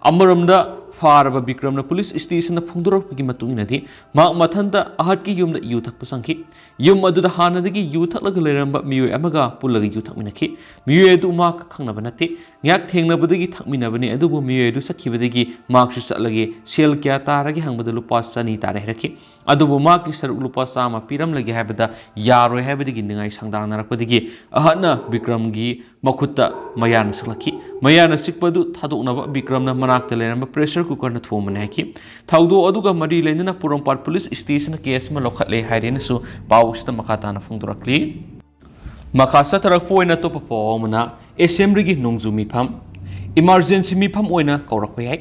ꯑꯃꯔꯣꯝꯗ, ꯐꯥꯔꯕ ꯕꯤꯀ꯭ꯔꯝꯅ ꯄꯨꯂꯤꯁ ꯁ꯭ꯇꯦꯁꯟꯗ ꯐꯣꯡꯗꯣꯔꯛꯄꯒꯤ ꯃꯇꯨꯡ ꯏꯟꯅꯗꯤ, ꯃꯍꯥꯛ ꯃꯊꯟꯇ ꯑꯍꯠꯀꯤ ꯌꯨꯝꯗ ꯌꯨ ꯊꯛꯄ ꯆꯪꯈꯤ꯫ ꯌꯨꯝ ꯑꯗꯨꯗ ꯍꯥꯟꯅꯗꯒꯤ ꯌꯨ ꯊꯛꯂꯒ ꯂꯩꯔꯝꯕ ꯃꯤꯑꯣꯏ ꯑꯃꯒ ꯄꯨꯜꯂꯒ ꯌꯨ ꯊꯛꯃꯤꯟꯅꯈꯤ꯫ ꯃꯤꯑꯣꯏ ꯑꯗꯨ ꯃꯍꯥꯛꯀ ꯈꯪꯅꯕ ꯅꯠꯇꯦ꯫ ꯉꯥꯏꯍꯥꯛ ꯊꯦꯡꯅꯕꯗꯒꯤ ꯊꯛꯃꯤꯟꯅꯕꯅꯤ, ꯑꯗꯨꯕꯨ ꯃꯤꯑꯣꯏ ꯑꯗꯨ ꯆꯠꯈꯤꯕꯗꯒꯤ ꯃꯍꯥꯛꯁꯨ ꯆꯠꯂꯒꯦ, ꯁꯦꯜ ꯀꯌꯥ ꯇꯥꯔꯒꯦ ꯍꯪꯕꯗ ꯂꯨꯄꯥ ꯆꯅꯤ ꯇꯥꯔꯦ ꯍꯥꯏꯔꯛꯈꯤ꯫ ꯑꯗꯨꯕꯨ ꯃꯍꯥꯛꯀꯤ ꯁꯔꯨꯛ ꯂꯨꯄꯥ ꯆꯥꯝꯃ ꯄꯤꯔꯝꯂꯒꯦ ꯍꯥꯏꯕꯗ ꯌꯥꯔꯣꯏ ꯍꯥꯏꯕꯗꯒꯤ ꯅꯤꯡꯉꯥꯏ ꯁꯪꯗꯥꯡꯅꯔꯛꯄꯗꯒꯤ ꯑꯍꯠꯅ ꯕꯤꯀ꯭ꯔꯝꯒꯤ ꯃꯈꯨꯠꯇ ꯃꯌꯥꯅ ꯁꯤꯛꯂꯛꯈꯤ꯫ ꯃꯌꯥꯅ ꯁꯤꯛꯄꯗꯨ ꯊꯥꯗꯣꯛꯅꯕ ꯕꯤꯀ꯭ꯔꯝꯅ ꯃꯅꯥꯛꯇ ꯂꯩꯔꯝꯕ pressure cookerꯅ ꯊꯣꯝꯕꯅꯤ ꯍꯥꯏꯈꯤ꯫ ꯊꯧꯗꯣꯛ ꯑꯗꯨꯒ ꯃꯔꯤ ꯂꯩꯅꯅ ꯄꯣꯔꯣꯝꯄꯥꯠ ꯄꯨꯂꯤꯁ ꯁ꯭ꯇꯦꯁꯟꯅ ꯀꯦꯁ ꯑꯃ ꯂꯧꯈꯠꯂꯦ ꯍꯥꯏꯔꯦꯅꯁꯨ ꯄꯥꯎ ꯑꯁꯤꯗ ꯃꯈꯥ ꯇꯥꯅ ꯐꯣꯡꯗꯣꯔꯛꯂꯤ꯫ ꯃꯈꯥ ꯆꯠꯊꯔꯛꯄ ꯑꯣꯏꯅ ꯑꯇꯣꯞꯄ ꯄꯥꯎ ꯑꯃꯅ, ꯑꯦꯁꯦꯝꯕ꯭ꯂꯤꯒꯤ ꯅꯣꯡꯖꯨ ꯃꯤꯐꯝ, emergency ꯃꯤꯐꯝ ꯑꯣꯏꯅ ꯀꯧꯔꯛꯄ ꯌꯥꯏ꯫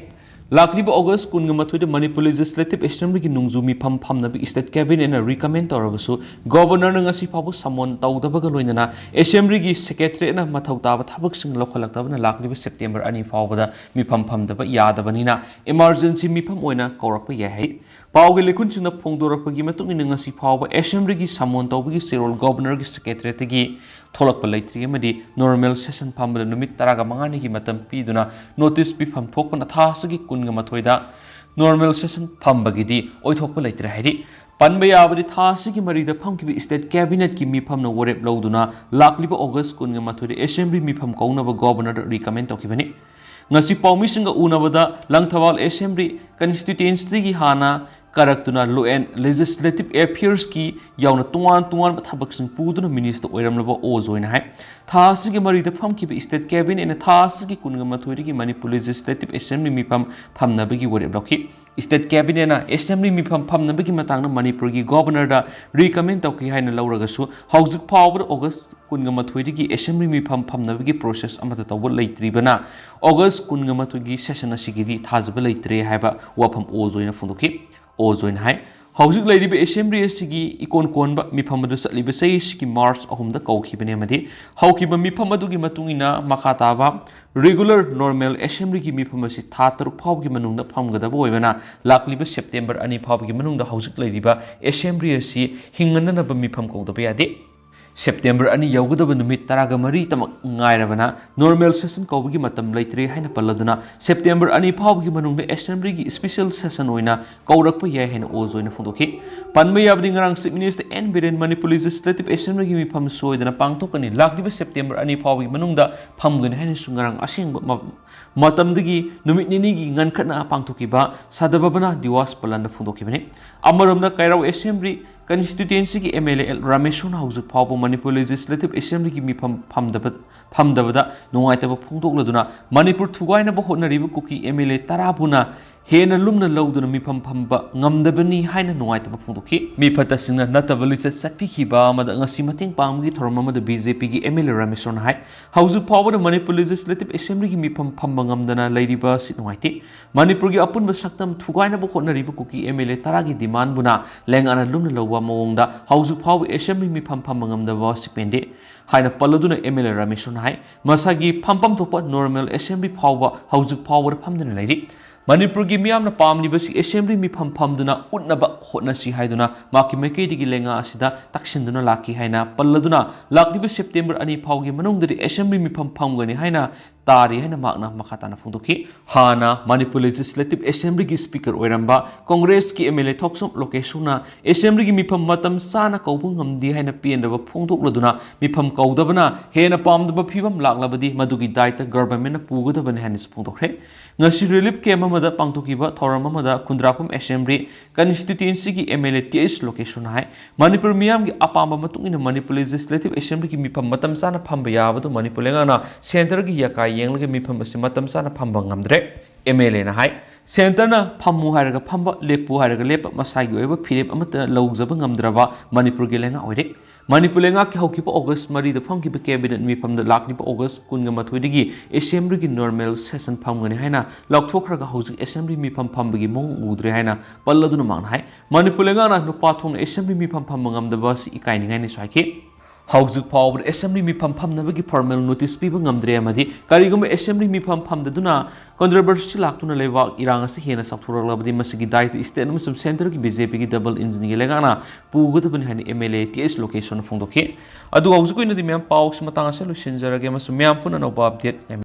ꯂꯥꯛꯂꯤꯕ ꯑꯣꯒꯁ ꯀꯨꯟꯒ ꯃꯥꯊꯣꯏꯗ ꯃꯅꯤꯄꯨꯔ Legislative Assemblyꯒꯤ ꯅꯣꯡꯖꯨ ꯃꯤꯐꯝ ꯐꯝꯅꯕ state cabinetꯅ recommend ꯇꯧꯔꯕꯁꯨ, Governorꯅ ꯉꯁꯤ ꯐꯥꯎꯕ summon ꯇꯧꯗꯕꯒ ꯂꯣꯏꯅꯅ ꯑꯦꯁꯦꯝꯕ꯭ꯂꯤꯒꯤ secretariatꯅ ꯃꯊꯧ ꯇꯥꯕ ꯊꯕꯛꯁꯤꯡ ꯂꯧꯈꯠꯂꯛꯇꯕꯅ ꯂꯥꯛꯂꯤꯕ September ꯑꯅꯤ ꯐꯥꯎꯕꯗ ꯃꯤꯐꯝ ꯐꯝꯗꯕ ꯌꯥꯗꯕꯅꯤꯅ emergency ꯃꯤꯐꯝ ꯑꯣꯏꯅ ꯀꯧꯔꯛꯄ ꯌꯥꯏ ꯍꯥꯏ꯫ ꯄꯥꯎꯒꯤ ꯂꯩꯈꯨꯟꯁꯤꯡꯅ ꯐꯣꯡꯗꯣꯔꯛꯄꯒꯤ ꯃꯇꯨꯡ ꯏꯟꯅ, ꯉꯁꯤ ꯐꯥꯎꯕ ꯑꯦꯁꯦꯝꯕ꯭ꯂꯤꯒꯤ summon ꯇꯧꯕꯒꯤ ꯆꯦꯔꯣꯜ Governorꯒꯤ secretariatꯇꯒꯤ ꯊꯣꯛꯂꯛꯄ ꯂꯩꯇ꯭ꯔꯤ ꯑꯃꯗꯤ normal session ꯐꯝꯕꯗ ꯅꯨꯃꯤꯠ ꯇꯔꯥꯒ ꯃꯉꯥꯅꯤꯒꯤ ꯃꯇꯝ ꯄꯤꯗꯨꯅ notice ꯄꯤꯐꯝ ꯊꯣꯛꯄꯅ ꯊꯥ ꯑꯁꯤꯒꯤ ꯀꯨꯟꯒ ꯃꯥꯊꯣꯏꯗ normal session ꯐꯝꯕꯒꯤꯗꯤ ꯑꯣꯏꯊꯣꯛꯄ ꯂꯩꯇ꯭ꯔꯦ ꯍꯥꯏꯔꯤ꯫ ꯄꯟꯕ ꯌꯥꯕꯗꯤ, ꯊꯥ ꯑꯁꯤꯒꯤ ꯃꯔꯤꯗ ꯐꯝꯈꯤꯕ state cabinetꯀꯤ ꯃꯤꯐꯝꯅ ꯋꯥꯔꯦꯞ ꯂꯧꯗꯨꯅ ꯂꯥꯛꯂꯤꯕ ꯑꯣꯒꯁ ꯀꯨꯟꯒ ꯃꯥꯊꯣꯏꯗ ꯑꯦꯁꯦꯝꯕ꯭ꯂꯤ ꯃꯤꯐꯝ ꯀꯧꯅꯕ Governorꯗ recommend ꯇꯧꯈꯤꯕꯅꯤ꯫ ꯉꯁꯤ ꯄꯥꯎꯃꯤꯁꯤꯡꯒ ꯎꯅꯕꯗ ꯂꯪꯊꯕꯥꯜ ꯑꯦꯁꯦꯝꯕ꯭ꯂꯤ constituencyꯗꯒꯤ ꯍꯥꯟꯅ ꯀꯥꯔꯛꯇꯨꯅ Law and Legislative Affairsꯀꯤ ꯌꯥꯎꯅ ꯇꯣꯉꯥꯟ ꯇꯣꯉꯥꯟꯕ ꯊꯕꯛꯁꯤꯡ ꯄꯨꯗꯨꯅ minister ꯑꯣꯏꯔꯝꯂꯕ ꯑꯣ ꯖꯣꯏꯅ ꯍꯥꯏ, ꯊꯥ ꯑꯁꯤꯒꯤ ꯃꯔꯤꯗ ꯐꯝꯈꯤꯕ state cabinetꯅ ꯊꯥ ꯑꯁꯤꯒꯤ ꯀꯨꯟꯒ ꯃꯥꯊꯣꯏꯗꯒꯤ ꯃꯅꯤꯄꯨꯔ Legislative Assembly ꯃꯤꯐꯝ ꯐꯝꯅꯕꯒꯤ ꯋꯥꯔꯦꯞ ꯂꯧꯈꯤ꯫ State Cabinet ꯅ Assembly ꯃꯤꯐꯝ ꯐꯝꯅꯕꯒꯤ ꯃꯇꯥꯡꯗ ꯃꯅꯤꯄꯨꯔꯒꯤ Governor ꯗ recommend ꯇꯧꯈꯤ ꯍꯥꯏꯅ ꯂꯧꯔꯒꯁꯨ, ꯍꯧꯖꯤꯛ ꯐꯥꯎꯕꯗ August ꯀꯨꯟꯒ ꯃꯥꯊꯣꯏꯗꯒꯤ Assembly ꯃꯤꯐꯝ ꯐꯝꯅꯕꯒꯤ process ꯑꯃꯠꯇ ꯇꯧꯕ ꯂꯩꯇ꯭ꯔꯤꯕꯅ, August ꯀꯨꯟꯒ ꯃꯥꯊꯣꯏꯒꯤ session ꯑꯁꯤꯒꯤꯗꯤ ꯊꯥꯖꯕ ꯂꯩꯇ꯭ꯔꯦ ꯍꯥꯏꯕ ꯋꯥꯐꯝ ꯑꯣ ꯖꯣꯏꯅ ꯐꯣꯡꯗꯣꯛꯈꯤ꯫ ꯑꯣ ꯖꯣꯏꯅ ꯍꯥꯏ, ꯍꯧꯖꯤꯛ ꯂꯩꯔꯤꯕ Assembly ꯑꯁꯤꯒꯤ ꯏꯀꯣꯟ ꯀꯣꯟꯕ ꯃꯤꯐꯝ ꯑꯗꯨ ꯆꯠꯂꯤꯕ ꯆꯍꯤ ꯑꯁꯤꯒꯤ March ꯑꯍꯨꯝꯗ ꯀꯧꯈꯤꯕꯅꯤ ꯑꯃꯗꯤ ꯍꯧꯈꯤꯕ ꯃꯤꯐꯝ ꯑꯗꯨꯒꯤ ꯃꯇꯨꯡ ꯏꯟꯅ ꯃꯈꯥ ꯇꯥꯕ regular normal Assembly ꯒꯤ ꯃꯤꯐꯝ ꯑꯁꯤ ꯊꯥ ꯇꯔꯨꯛ ꯐꯥꯎꯕꯒꯤ ꯃꯅꯨꯡꯗ ꯐꯝꯒꯗꯕ ꯑꯣꯏꯕꯅ, ꯂꯥꯛꯂꯤꯕ September ꯑꯅꯤ ꯐꯥꯎꯕꯒꯤ ꯃꯅꯨꯡꯗ ꯍꯧꯖꯤꯛ ꯂꯩꯔꯤꯕ Assembly ꯑꯁꯤ ꯍꯤꯡꯍꯟꯅꯅꯕ ꯃꯤꯐꯝ ꯀꯧꯗꯕ ꯌꯥꯗꯦ꯫ September ꯑꯅꯤ ꯌꯧꯒꯗꯕ ꯅꯨꯃꯤꯠ ꯇꯔꯥꯒ ꯃꯔꯤꯇꯃꯛ ꯉꯥꯏꯔꯕꯅ, normal session ꯀꯧꯕꯒꯤ ꯃꯇꯝ ꯂꯩꯇ꯭ꯔꯦ ꯍꯥꯏꯅ ꯄꯜꯂꯗꯨꯅ, September ꯑꯅꯤ ꯐꯥꯎꯕꯒꯤ ꯃꯅꯨꯡꯗ Assembly ꯒꯤ special session ꯑꯣꯏꯅ ꯀꯧꯔꯛꯄ ꯌꯥꯏ ꯍꯥꯏꯅ ꯑꯣ ꯖꯣꯏꯅ ꯐꯣꯡꯗꯣꯛꯈꯤ꯫ ꯄꯟꯕ ꯌꯥꯕꯗꯤ, ꯉꯔꯥꯡ Chief Minister N Biren Manipur Legislative Assembly ꯒꯤ ꯃꯤꯐꯝ ꯁꯣꯏꯗꯅ ꯄꯥꯡꯊꯣꯛꯀꯅꯤ, ꯂꯥꯛꯂꯤꯕ September ꯑꯅꯤ ꯐꯥꯎꯕꯒꯤ ꯃꯅꯨꯡꯗ ꯐꯝꯒꯅꯤ ꯍꯥꯏꯅꯁꯨ ꯉꯔꯥꯡ ꯑꯁꯦꯡꯕ ꯃ-, ꯃꯇꯝꯗꯒꯤ ꯅꯨꯃꯤꯠ ꯅꯤꯅꯤꯒꯤ ꯉꯟꯈꯠꯅ ꯄꯥꯡꯊꯣꯛꯈꯤꯕ ꯁꯗꯚꯕꯅꯥ ꯗꯤꯋꯥꯁ ꯄꯂꯟꯗ ꯐꯣꯡꯗꯣꯛꯈꯤꯕꯅꯤ꯫ ꯑꯃꯔꯣꯝꯗ, ꯀꯩꯔꯥꯎ Assembly constituency ꯒꯤ M L A ꯑꯦꯜ ꯔꯥꯃꯦꯁꯣꯔꯅ ꯍꯧꯖꯤꯛ ꯐꯥꯎꯕ ꯃꯅꯤꯄꯨꯔ Legislative Assembly ꯒꯤ ꯃꯤꯐꯝ ꯐꯝꯗꯕ, ꯐꯝꯗꯕꯗ ꯅꯨꯡꯉꯥꯏꯇꯕ ꯐꯣꯡꯗꯣꯛꯂꯗꯨꯅ, ꯃꯅꯤꯄꯨꯔ ꯊꯨꯒꯥꯏꯅꯕ ꯍꯣꯠꯅꯔꯤꯕ ꯀꯨꯀꯤ M L A ꯇꯔꯥꯕꯨꯅ ꯍꯦꯟꯅ ꯂꯨꯝꯅ ꯂꯧꯗꯨꯅ ꯃꯤꯐꯝ ꯐꯝꯕ ꯉꯝꯗꯕꯅꯤ ꯍꯥꯏꯅ ꯅꯨꯡꯉꯥꯏꯇꯕ ꯐꯣꯡꯗꯣꯛꯈꯤ꯫ ꯃꯤꯐꯠꯇꯁꯤꯡꯅ ꯅꯠꯇꯕ ꯂꯤꯆꯠ ꯆꯠꯄꯤꯈꯤꯕ ꯑꯃꯗ ꯉꯁꯤ ꯃꯇꯦꯡ ꯄꯥꯡꯕꯒꯤ ꯊꯧꯔꯝ ꯑꯃꯗ B J P ꯒꯤ M L A ꯔꯥꯃꯦꯁꯣꯔꯅ ꯍꯥꯏ, ꯍꯧꯖꯤꯛ ꯐꯥꯎꯕꯗ ꯃꯅꯤꯄꯨꯔ Legislative Assembly ꯒꯤ ꯃꯤꯐꯝ ꯐꯝꯕ ꯉꯝꯗꯅ ꯂꯩꯔꯤꯕ ꯑꯁꯤ ꯅꯨꯡꯉꯥꯏꯇꯦ꯫ ꯃꯅꯤꯄꯨꯔꯒꯤ ꯑꯄꯨꯟꯕ ꯁꯛꯇꯝ ꯊꯨꯒꯥꯏꯅꯕ ꯍꯣꯠꯅꯔꯤꯕ ꯀꯨꯀꯤ M L A ꯇꯔꯥꯒꯤ demand ꯕꯨꯅ ꯂꯩꯉꯥꯛꯅ ꯂꯨꯝꯅ ꯂꯧꯕ ꯃꯑꯣꯡꯗ ꯍꯧꯖꯤꯛ ꯐꯥꯎꯕ Assembly ꯃꯤꯐꯝ ꯐꯝꯕ ꯉꯝꯗꯕ ꯑꯁꯤ ꯄꯦꯟꯗꯦ ꯍꯥꯏꯅ ꯄꯜꯂꯗꯨꯅ M L A ꯔꯥꯃꯦꯁꯣꯔꯅ ꯍꯥꯏ, ꯃꯁꯥꯒꯤ ꯐꯝꯐꯝ ꯊꯣꯛꯄ normal Assembly ꯐꯥꯎꯕ ꯍꯧꯖꯤꯛ ꯐꯥꯎꯕꯗ ꯐꯝꯗꯨꯅ ꯂꯩꯔꯤ꯫ ꯃꯅꯤꯄꯨꯔꯒꯤ ꯃꯤꯌꯥꯝꯅ ꯄꯥꯝꯂꯤꯕꯁꯤ Assembly ꯃꯤꯐꯝ ꯐꯝꯗꯨꯅ ꯎꯠꯅꯕ ꯍꯣꯠꯅꯁꯤ ꯍꯥꯏꯗꯨꯅ ꯃꯍꯥꯛꯀꯤ ꯃꯥꯏꯀꯩꯗꯒꯤ ꯂꯩꯉꯥꯛ ꯑꯁꯤꯗ ꯇꯛꯁꯤꯟꯗꯨꯅ ꯂꯥꯛꯈꯤ ꯍꯥꯏꯅ ꯄꯜꯂꯗꯨꯅ, ꯂꯥꯛꯂꯤꯕ September ꯑꯅꯤ ꯐꯥꯎꯒꯤ ꯃꯅꯨꯡꯗꯗꯤ Assembly ꯃꯤꯐꯝ ꯐꯝꯒꯅꯤ ꯍꯥꯏꯅ ꯇꯥꯔꯤ ꯍꯥꯏꯅ ꯃꯍꯥꯛꯅ ꯃꯈꯥ ꯇꯥꯅ ꯐꯣꯡꯗꯣꯛꯈꯤ꯫ ꯍꯥꯟꯅ ꯃꯅꯤꯄꯨꯔ Legislative Assembly ꯒꯤ Speaker ꯑꯣꯏꯔꯝꯕ Congress ꯀꯤ M L A Thokchom ꯂꯣꯀꯦꯁꯣꯔꯅ Assembly ꯒꯤ ꯃꯤꯐꯝ ꯃꯇꯝ ꯆꯥꯅ ꯀꯧꯕ ꯉꯝꯗꯦ ꯍꯥꯏꯅ ꯄꯦꯟꯗꯕ ꯐꯣꯡꯗꯣꯛꯂꯗꯨꯅ, ꯃꯤꯐꯝ ꯀꯧꯗꯕꯅ ꯍꯦꯟꯅ ꯄꯥꯝꯗꯕ ꯐꯤꯕꯝ ꯂꯥꯛꯂꯕꯗꯤ ꯃꯗꯨꯒꯤ ꯗꯥꯏꯇ government ꯅ ꯄꯨꯒꯗꯕꯅꯤ ꯍꯥꯏꯅꯁꯨ ꯐꯣꯡꯗꯣꯛꯈ꯭ꯔꯦ꯫ ꯉꯁꯤ relief camp ꯑꯃꯗ ꯄꯥꯡꯊꯣꯛꯈꯤꯕ ꯊꯧꯔꯝ ꯑꯃꯗ ꯈꯨꯟꯗ꯭ꯔꯥꯛꯄꯝ Assembly constituency ꯒꯤ M L A T H ꯂꯣꯀꯦꯁꯣꯔꯅ ꯍꯥꯏ, ꯃꯅꯤꯄꯨꯔ ꯃꯤꯌꯥꯝꯒꯤ ꯑꯄꯥꯝꯕ ꯃꯇꯨꯡ ꯏꯟꯅ ꯃꯅꯤꯄꯨꯔ Legislative Assembly ꯒꯤ ꯃꯤꯐꯝ ꯃꯇꯝ ꯆꯥꯅ ꯐꯝꯕ ꯌꯥꯕꯗꯨ ꯃꯅꯤꯄꯨꯔ ꯂꯩꯉꯥꯛꯅ centre ꯒꯤ ꯌꯥꯀꯥꯏ ꯌꯦꯡꯂꯒ ꯃꯤꯐꯝ ꯑꯁꯤ ꯃꯇꯝ ꯆꯥꯅ ꯐꯝꯕ ꯉꯝꯗ꯭ꯔꯦ꯫ M L A ꯅ ꯍꯥꯏ, ꯁꯦꯟꯇꯔꯅ ꯐꯝꯃꯨ ꯍꯥꯏꯔꯒ ꯐꯝꯕ, ꯂꯦꯞꯄꯨ ꯍꯥꯏꯔꯒ ꯂꯦꯞꯄ, ꯃꯁꯥꯒꯤ ꯑꯣꯏꯕ ꯐꯤꯔꯦꯞ ꯑꯃꯠꯇ ꯂꯧꯖꯕ ꯉꯝꯗ꯭ꯔꯕ ꯃꯅꯤꯄꯨꯔꯒꯤ ꯂꯩꯉꯥꯛ ꯑꯣꯏꯔꯦ꯫ ꯃꯅꯤꯄꯨꯔ ꯂꯩꯉꯥꯛꯀꯤ ꯍꯧꯈꯤꯕ ꯑꯣꯒꯁ ꯃꯔꯤꯗ ꯐꯝꯈꯤꯕ ꯀꯦꯕꯤꯅꯦꯠ ꯃꯤꯐꯝꯗ ꯂꯥꯛꯂꯤꯕ ꯑꯣꯒꯁ ꯀꯨꯟꯒ ꯃꯥꯊꯣꯏꯗꯒꯤ ꯑꯦꯁꯦꯝꯕ꯭ꯂꯤꯒꯤ ꯅꯣꯔꯃꯦꯜ ꯁꯦꯁꯟ ꯐꯝꯒꯅꯤ ꯍꯥꯏꯅ ꯂꯥꯎꯊꯣꯛꯈ꯭ꯔꯒ ꯍꯧꯖꯤꯛ ꯑꯦꯁꯦꯝꯕ꯭ꯂꯤ ꯃꯤꯐꯝ ꯐꯝꯕꯒꯤ ꯃꯑꯣꯡ ꯎꯗ꯭ꯔꯦ ꯍꯥꯏꯅ ꯄꯜꯂꯗꯨꯅ ꯃꯍꯥꯛꯅ ꯍꯥꯏ꯫ ꯃꯅꯤꯄꯨꯔ ꯂꯩꯉꯥꯛꯅ ꯅꯨꯄꯥ ꯊꯣꯛꯅ ꯑꯦꯁꯦꯝꯕ꯭ꯂꯤ ꯃꯤꯐꯝ ꯐꯝꯕ ꯉꯝꯗꯕ ꯑꯁꯤ ꯏꯀꯥꯏꯅꯤꯡꯉꯥꯏꯅꯤꯁꯨ ꯍꯥꯏꯈꯤ꯫ ꯍꯧꯖꯤꯛ ꯐꯥꯎꯕꯗ ꯑꯦꯁꯦꯝꯕ꯭ꯂꯤ ꯃꯤꯐꯝ ꯐꯝꯅꯕꯒꯤ ꯐꯣꯔꯃꯦꯜ ꯅꯣꯇꯤꯁ ꯄꯤꯕ ꯉꯝꯗ꯭ꯔꯦ ꯑꯃꯗꯤ ꯀꯔꯤꯒꯨꯝꯕ ꯑꯦꯁꯦꯝꯕ꯭ꯂꯤ ꯃꯤꯐꯝ ꯐꯝꯗꯗꯨꯅ ꯀꯣꯟꯇ꯭ꯔꯣꯚꯔꯁꯤ ꯂꯥꯛꯇꯨꯅ ꯂꯩꯕꯥꯛ ꯏꯔꯥꯡ ꯑꯁꯤ ꯍꯦꯟꯅ ꯆꯥꯎꯊꯣꯔꯛꯂꯕꯗꯤ ꯃꯁꯤꯒꯤ ꯗꯥꯏꯇ ꯁ꯭ꯇꯦꯠ ꯑꯃꯁꯨꯡ ꯁꯦꯟꯇꯔꯒꯤ ꯕꯤ ꯖꯦ ꯄꯤꯒꯤ ꯗꯕꯜ ꯏꯟꯖꯤꯟꯒꯤ ꯂꯩꯉꯥꯛꯅ ꯄꯨꯒꯗꯕꯅꯤ ꯍꯥꯏꯅ ꯑꯦꯝ ꯑꯦꯜ ꯑꯦ ꯇꯤ ꯑꯦꯁ ꯂꯣꯀꯦꯁꯣꯟꯅ ꯐꯣꯡꯗꯣꯛꯈꯤ꯫ ꯑꯗꯨꯒ ꯍꯧꯖꯤꯛꯀꯤ ꯑꯣꯏꯅꯗꯤ ꯃꯌꯥꯝ ꯄꯥꯎꯁꯤ ꯃꯇꯥꯡ ꯑꯁꯤꯗ ꯂꯣꯏꯁꯤꯟꯖꯔꯒꯦ ꯑꯃꯁꯨꯡ ꯃꯌꯥꯝ ꯄꯨꯟꯅ ꯑꯅꯧꯕ ꯑꯞꯗꯦꯠ